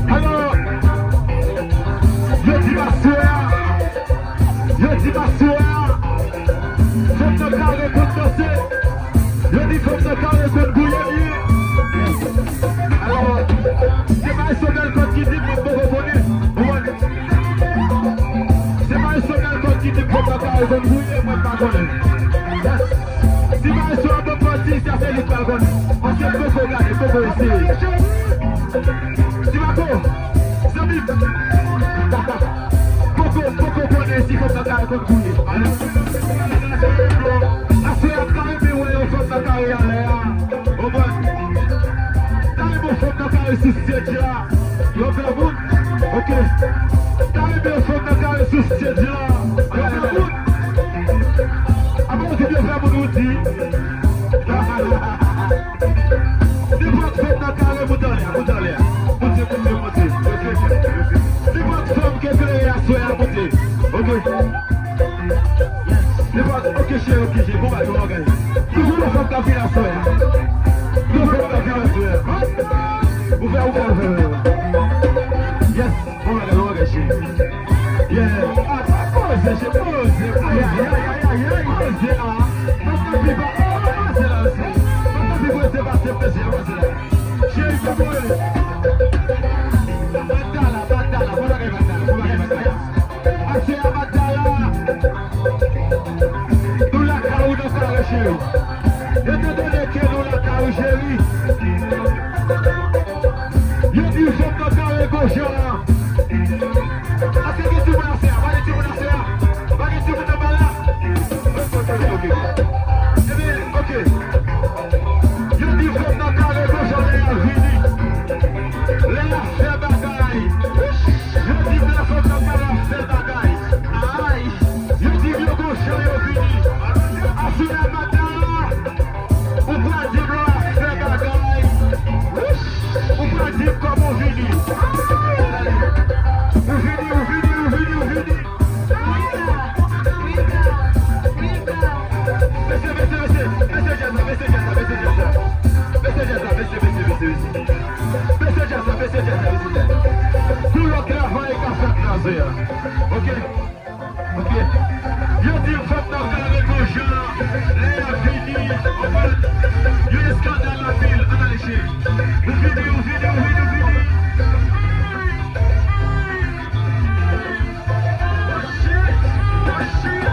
Alò, yo di m aswè a, yo di m aswè a, fanm nan kare konn danse. Yo di fanm nan kare konn gouye li. Alò, se pa Esomèl Kòd ki di m, mwen poko konnen. Ou konprann? Se pa Esomèl Kòd ki di m fanm nan kare konn gouye, mwen pa konnen. Yes. Si pa Esomèl Kòd ki di sa, se li k pral konnen. Paske m poko gade, m poko eseye. Ti Mako, zanmi m. Poko, poko konnen si fanm nan kare konn gouye. Aswè a m ta renmen wè yon fanm nan kare anlè a. Ou konprann? M ta renmen yon fanm nan kare sou stage la. Yon granmoun. Ok. M ta renmen yon fanm nan kare sou stage la. Yon granmoun. Apa ou di m yon granmoun ou di? Nenpòt fanm nan kare, moute anlè, moute anlè. Moute, moute, moute. Nenpòt fanm ke klere aswè a, moute. Ok. Nenpòt, ok, cheri, ok, cheri, bon bagay, bon bagay. Toujou yon fanm k ap vin aswè a. Yon fanm k ap vin aswè a. Ouvè, ouvè, ouvè, ouvè. Yes. Bon bagay, bon bagay, cheri. Yeah. Ah, poze, cheri, poze. Ay, ay, ay, ay, ay, ay, poze, ah. Mwen pa pi ba, oh, pase la, mesye. Mwen pa pi poze, pase, mesye, pase la. Cheri, pa poze. Batala, batala, bon bagay, batala, bon bagay, batala. Aswè a, batala. Nou lakay ou nan kare, cheri. Etandone ke nou lakay ou, cheri. Yo di fanm nan kare gon jan. Èske gen timoun aswè a? Pa gen timoun aswè a? Pa gen timoun nan bal la? Ok, ok. Ebyen, ok. Yo di fanm nan kare gon jan lè y ap vini. Lè y ap fè bagay. Yo di m lè fanm nan kare ap fè bagay. Ay! Yo di m yo gon jan yo vini. Aswè a, batala. Ou pral di m lè w ap fè bagay. Ou pral di m kòman w vini. Ou vini, ou vini, ou vini, ou vini. Mesye, mesye, mesye, mesye djaz la, mesye djaz la, mesye djaz la. Mesye djaz la, mesye, mesye, mesye, mesye. Mesye djaz la, mesye djaz la, mesye djaz la. Kou lòt travay ka fèt la, zè a. Ok? Ok. Yo di fanm nan kare gon jan, lè y ap vini, yo eskandal anpil. Ann ale, cheri. Ou vini, ou vini, ou vini, ou vini. Oh, shit! Oh, shit!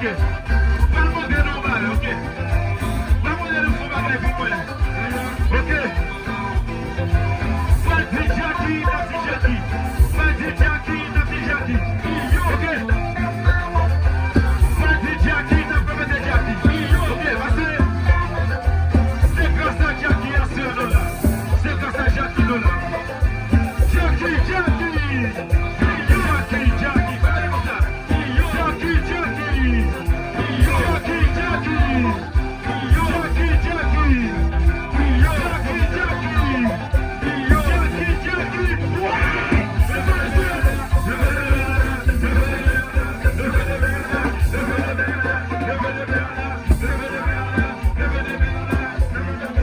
Pral monte nan yon bagay, ok. Pral monte nan yon bagay pou mwen. Ok. Pral di Jackie, n ap di Jackie. Pral di Jackie, n ap di Jackie. Ok. Pral di Jackie, n ap repete Jackie. Ok, paske se gras a Jackie aswè nou la. Se gras a Jackie nou la. Jackie, Jackie. Jackie, Jackie. Fè l konsa. Jackie, Jackie. Jackie, Jackie. Jackie, Jackie. Jackie, Jackie. Jackie, Jackie.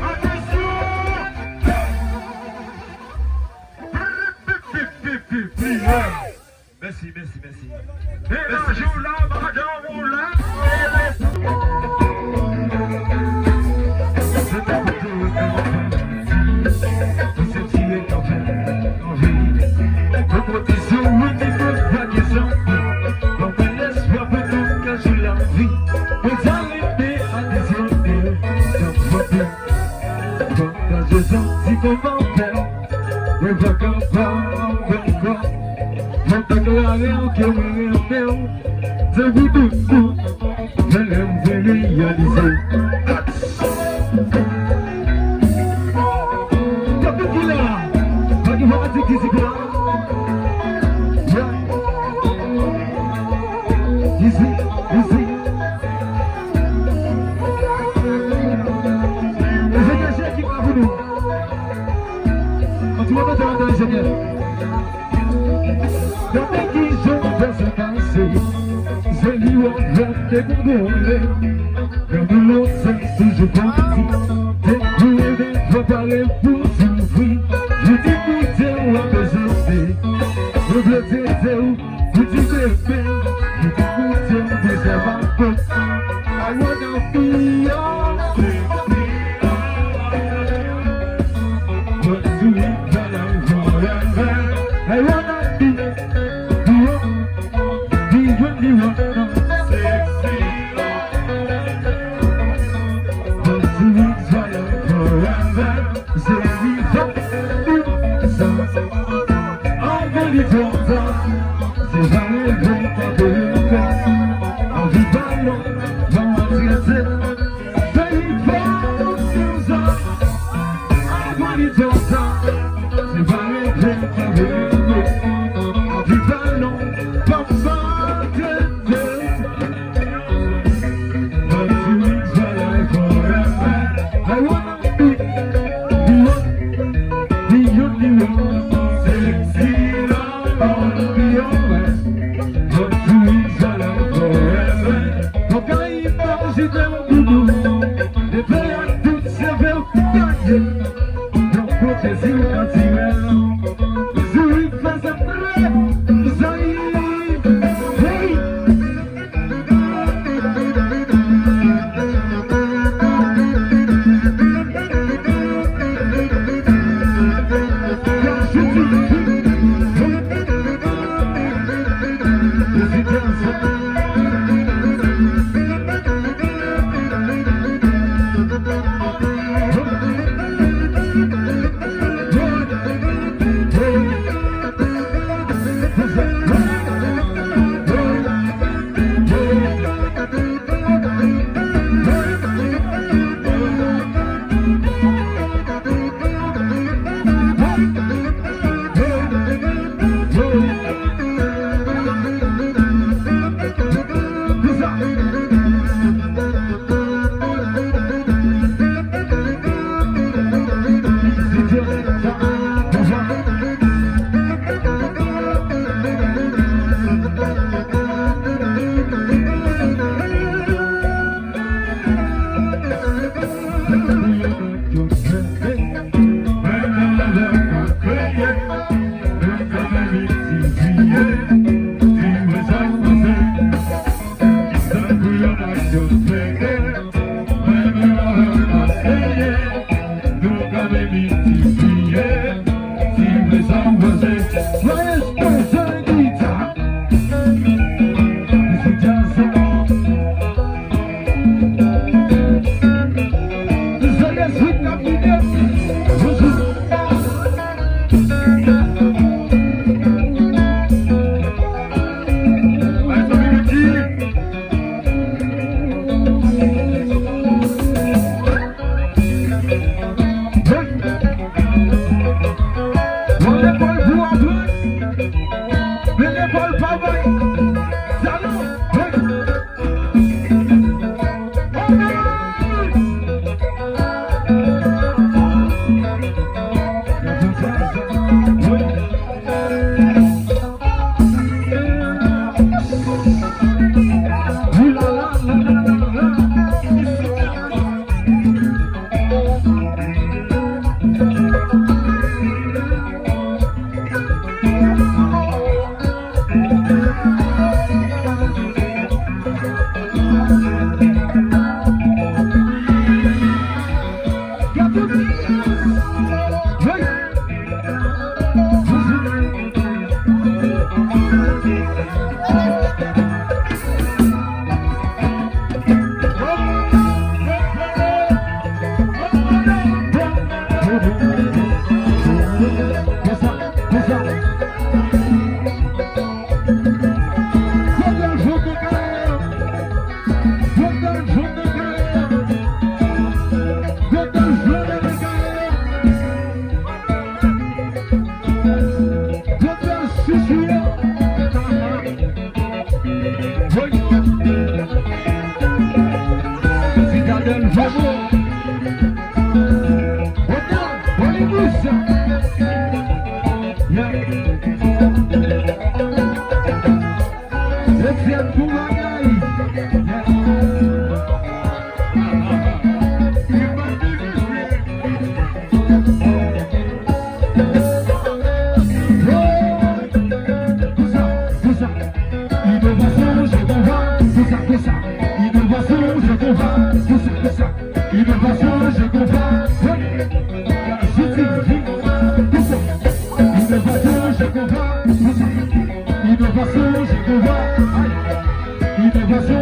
Atansyon! Mèsi, mèsi, mèsi. Mèsi, mèsi. Mwen pa ka pa wè w ankò. Mwen deklare w ke mwen renmen w. Depi doudou, mwen renmen reyalize. Depi kilè la? Pa gen fanatik isit la. Yeah. Isit, isit. Enjenyè, se ekip la pou nou. An ti moman, enjenyè. Gade kijan w fè sa pase. Zeli w ap vèt degongole. Gade lontan toujou pati. Depi w devan pare pou soufri. Jodi koute w ap bezwende. Mwen vle tete w. Pretty baby, you can tell me that I'm good. I wanna be your sexy. But to live my life forever. I wanna be the one, the only one. Sexy. But to live my life forever. Se rive sa. Anvan li twò ta. Se pa reve m pa reve. Anvi balon, ban m trete. Se rive sa. Anvan li twò ta. Se pa reve m pa reve. Anvi balon, ban m trete. But to live my life forever. I wanna Be, be one, be only one. Sexy love, I wanna be your wife. But to live my life forever. Mwen ka imajine w doudou. Leve ak tout cheve w gaye. Yon kote si w natirèl. Zourit fè sa prè. Zourit. Hey!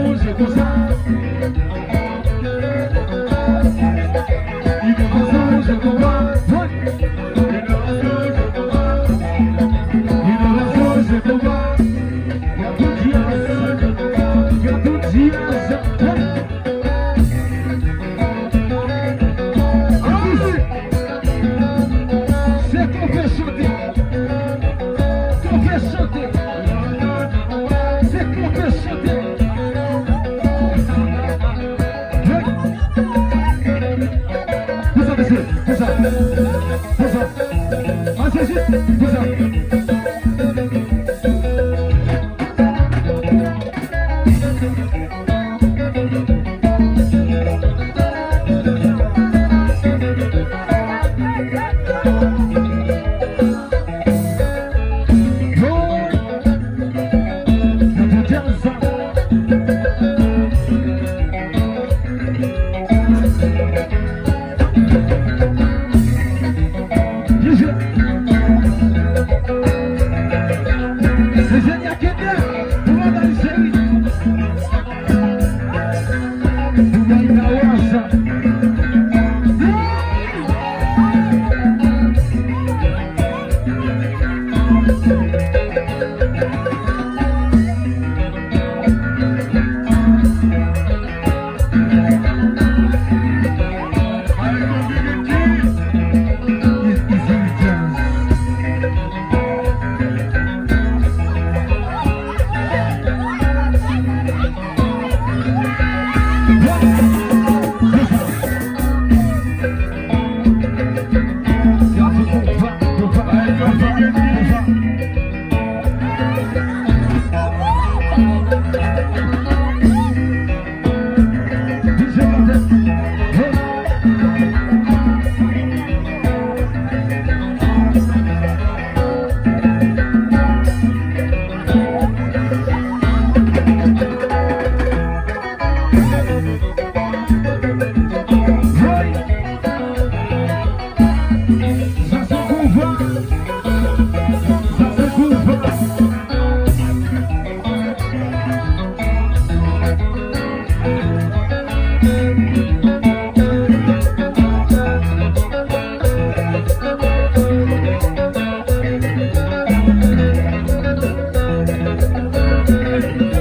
Sonje konsa. Inovasyon, je konba. Inovasyon, je konba. Inovasyon, je konba. Gade djaz. Gade djaz. Hey! Se kanpe chante. Kanpe chante. Se kanpe chante. Hey! Konsa, mesye. Konsa. Konsa. Pase jis. Konsa.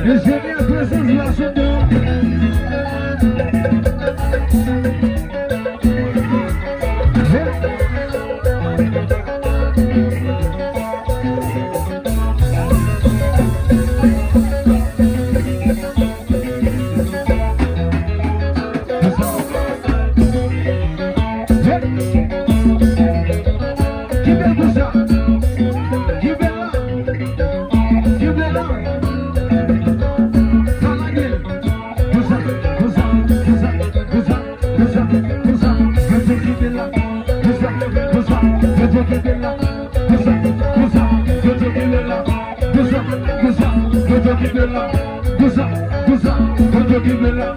Enjenyè, prezans la sou mwen. Kenbe l konsa. Kenbe l la. Kenbe l la. Pa lage l. Konsa, konsa, konsa, konsa. Konsa, konsa, yo te kenbe la. Konsa, konsa, yo te kenbe la. Konsa, konsa, yo te kenbe la. Konsa, konsa, yo te kenbe la. Konsa, konsa, yo te kenbe la.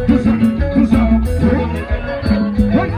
Konsa, konsa, yo te kenbe la. Hey!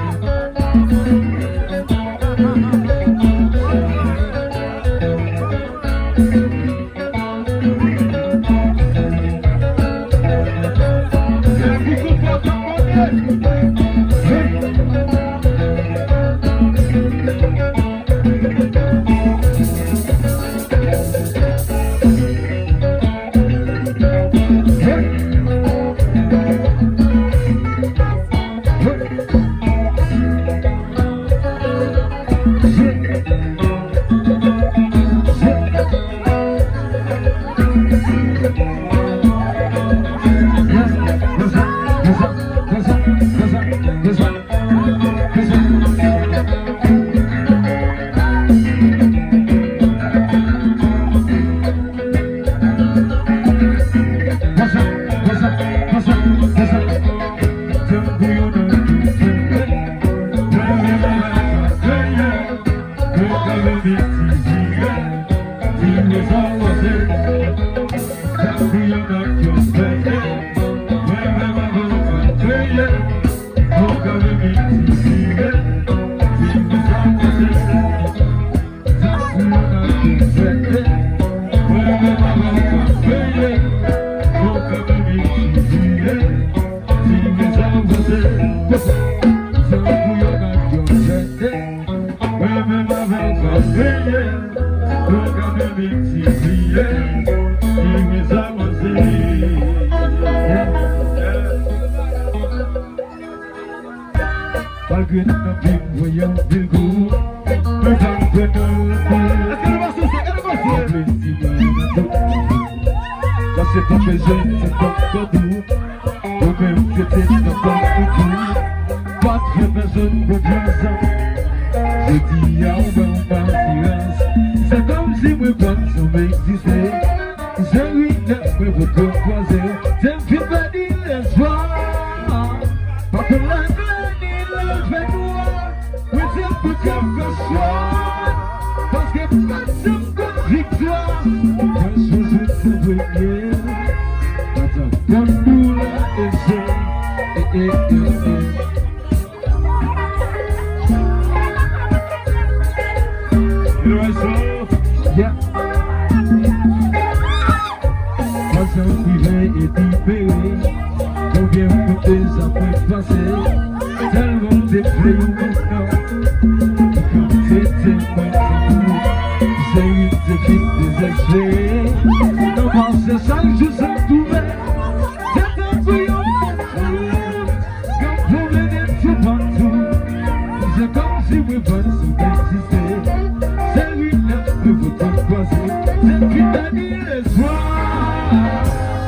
Malgre nan vi m voye anpil kou, mwen pa m kwè nan lanmou. Èske nou pa sou sa? Èske nou pa sou sa? Plezi mwen nan tout. Paske pa bezwen se kòk kòk ou. Ou menm se te nan kòk ou tou. Pa t fè pèsonn konfyans. Jodi a ou ban m asirans. Se kòmsi mwen pa t janm egziste. Cheri, lè mwen poko kwaze w, se m fin pèdi lespwa. Pa konn leve ni leve nwa, mwen se m pou k ap fè chwa. Paske m pa t janm konn viktwa. Mwen sou jouk se premye, pa t ap konn doulè e zen. E, e, e, e. Yeah. Pasyans rive epi pere. Konbyen kout de zam mwen pase. Tèlman m te vle ou menm nan. Ou konn se te mwen tankou. Cheri, m te fin dezespere. Nan pase chak jou sa m twouve. Se tankou yon fantom k ap pwomennen toupatou. Se kòmsi mwen pa t janm egziste. Cheri, lè nou poko kwaze, se m fin pèdi lespwa.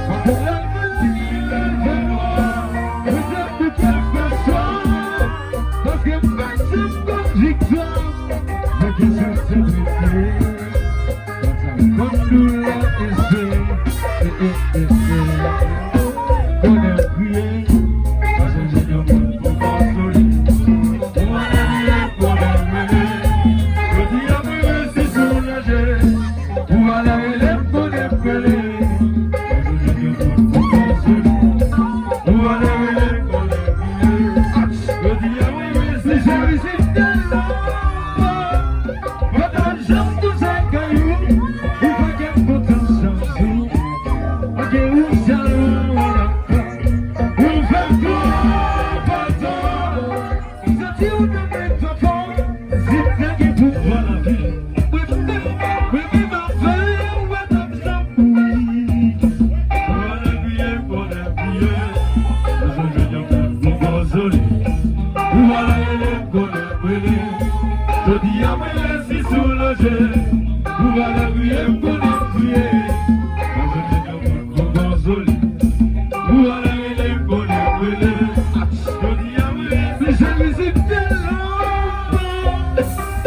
Pa konn leve ni leve nwa, mwen se m pou k ap fè chwa. Paske m pa t janm konn viktwa. Mwen gen chans se premye. Konn doulè e zen, e, e, e, e. Bonè m kriye, pa chèche yon moun pou konsole. Ou ale rele bonè m rele. Jodi a mwen resi soulaje. Ou ale rele bonè m rele. Pa chèche yon moun pou konsole. Ou ale rele bonè m rele. Jodi a mwen resi soulaje. Mwen pa janm touche kay ou, ou pa gen kontan chans ou. Pa gen ou sèlman mwen dakò. Ou fè m twò pòtò. M santi ou nan men papa. Si m te gen pouvwa lavi, mwen menm, mwen menm avè w, mwen t ap janm mouri. Ou ale kriye, bonè m kriye. Bezwen jwenn yon moun pou konsole. Ou ale rele m bonè m rele. Jodi a mwen resi soulaje. Ou ale kriye m bonè m kriye. Mwen jwenn yon moun pou konsole. Ou ale rele m bonè m rele. Jodi a mwen resi soulaje.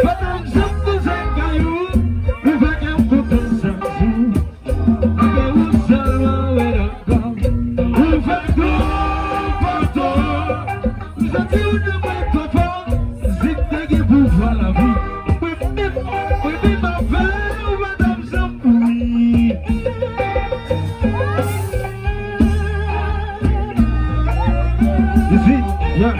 Pandan m janm touche kay ou, ou fè kè m kontan chak jou. Avè ou sèlman mwen dakò. Ou fè m twò pòtò. M santi ou nan men papa. Si m te gen pouvwa lavi, mwen menm, mwen menm avè w, madanm Jean-Louis. You see? Yeah.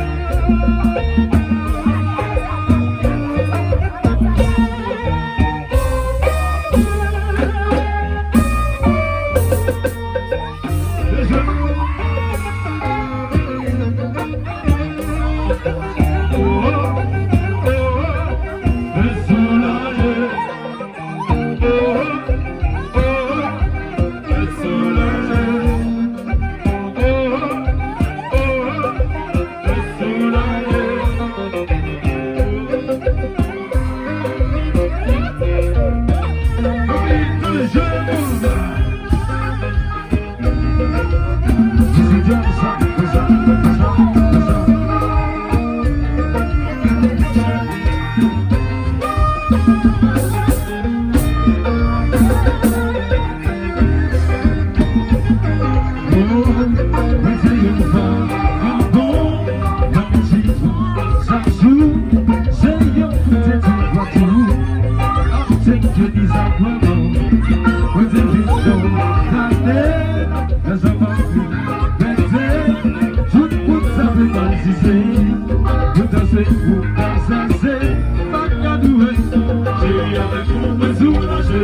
Cheri, avèk ou mwen soulaje.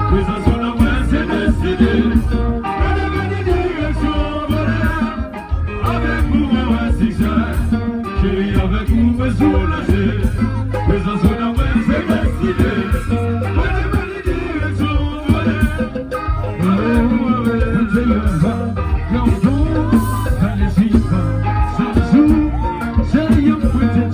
Prezans ou nan mwen se deside. Mwen te pèdi direksyon anvole. Avèk ou mwen wè siksè. Cheri, avèk ou mwen soulaje. Prezans ou nan mwen se deside. Mwen te pèdi direksyon anvole. Avèk ou mwen wè siksè. Cheri, avèk ou mwen soulaje.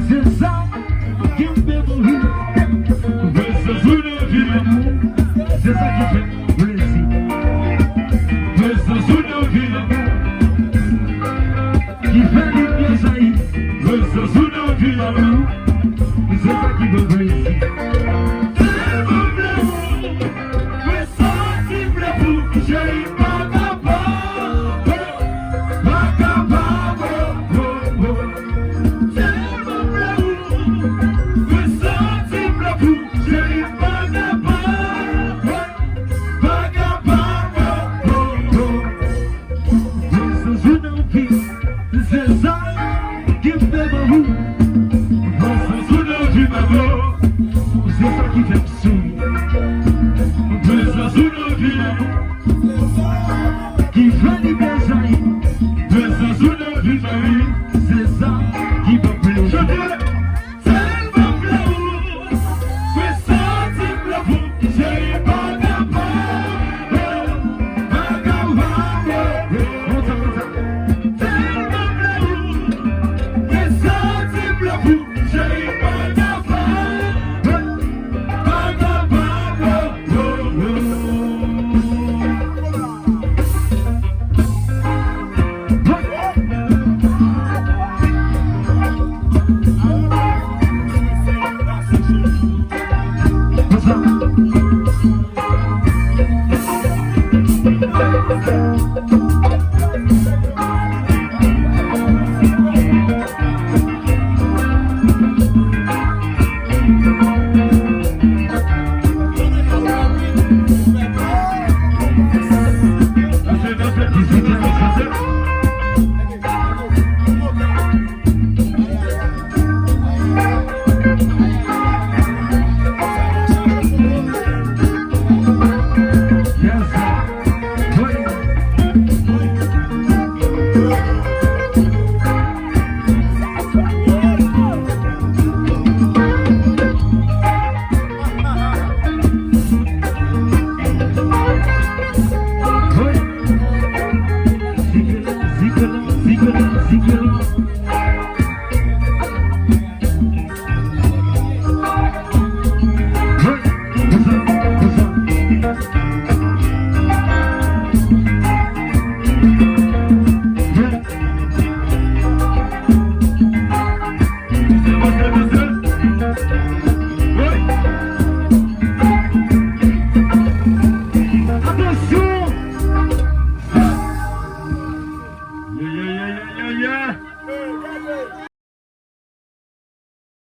Se sa ki fè m mouri. Se sa ki fè m plezi. Prezans ou nan vi m. Ki fè limyè jayi. Prezans ou nan vi m. Se sa ki ban plezi. Tèlman vle ou, mwen santi vle pou cheri pa kapab, pa kapab, oh, oh, oh. Tèlman vle ou, mwen santi vle pou cheri pa kapab, pa kapab, oh, oh, oh. Prezans ou nan vi m, se sa ki fè m mouri.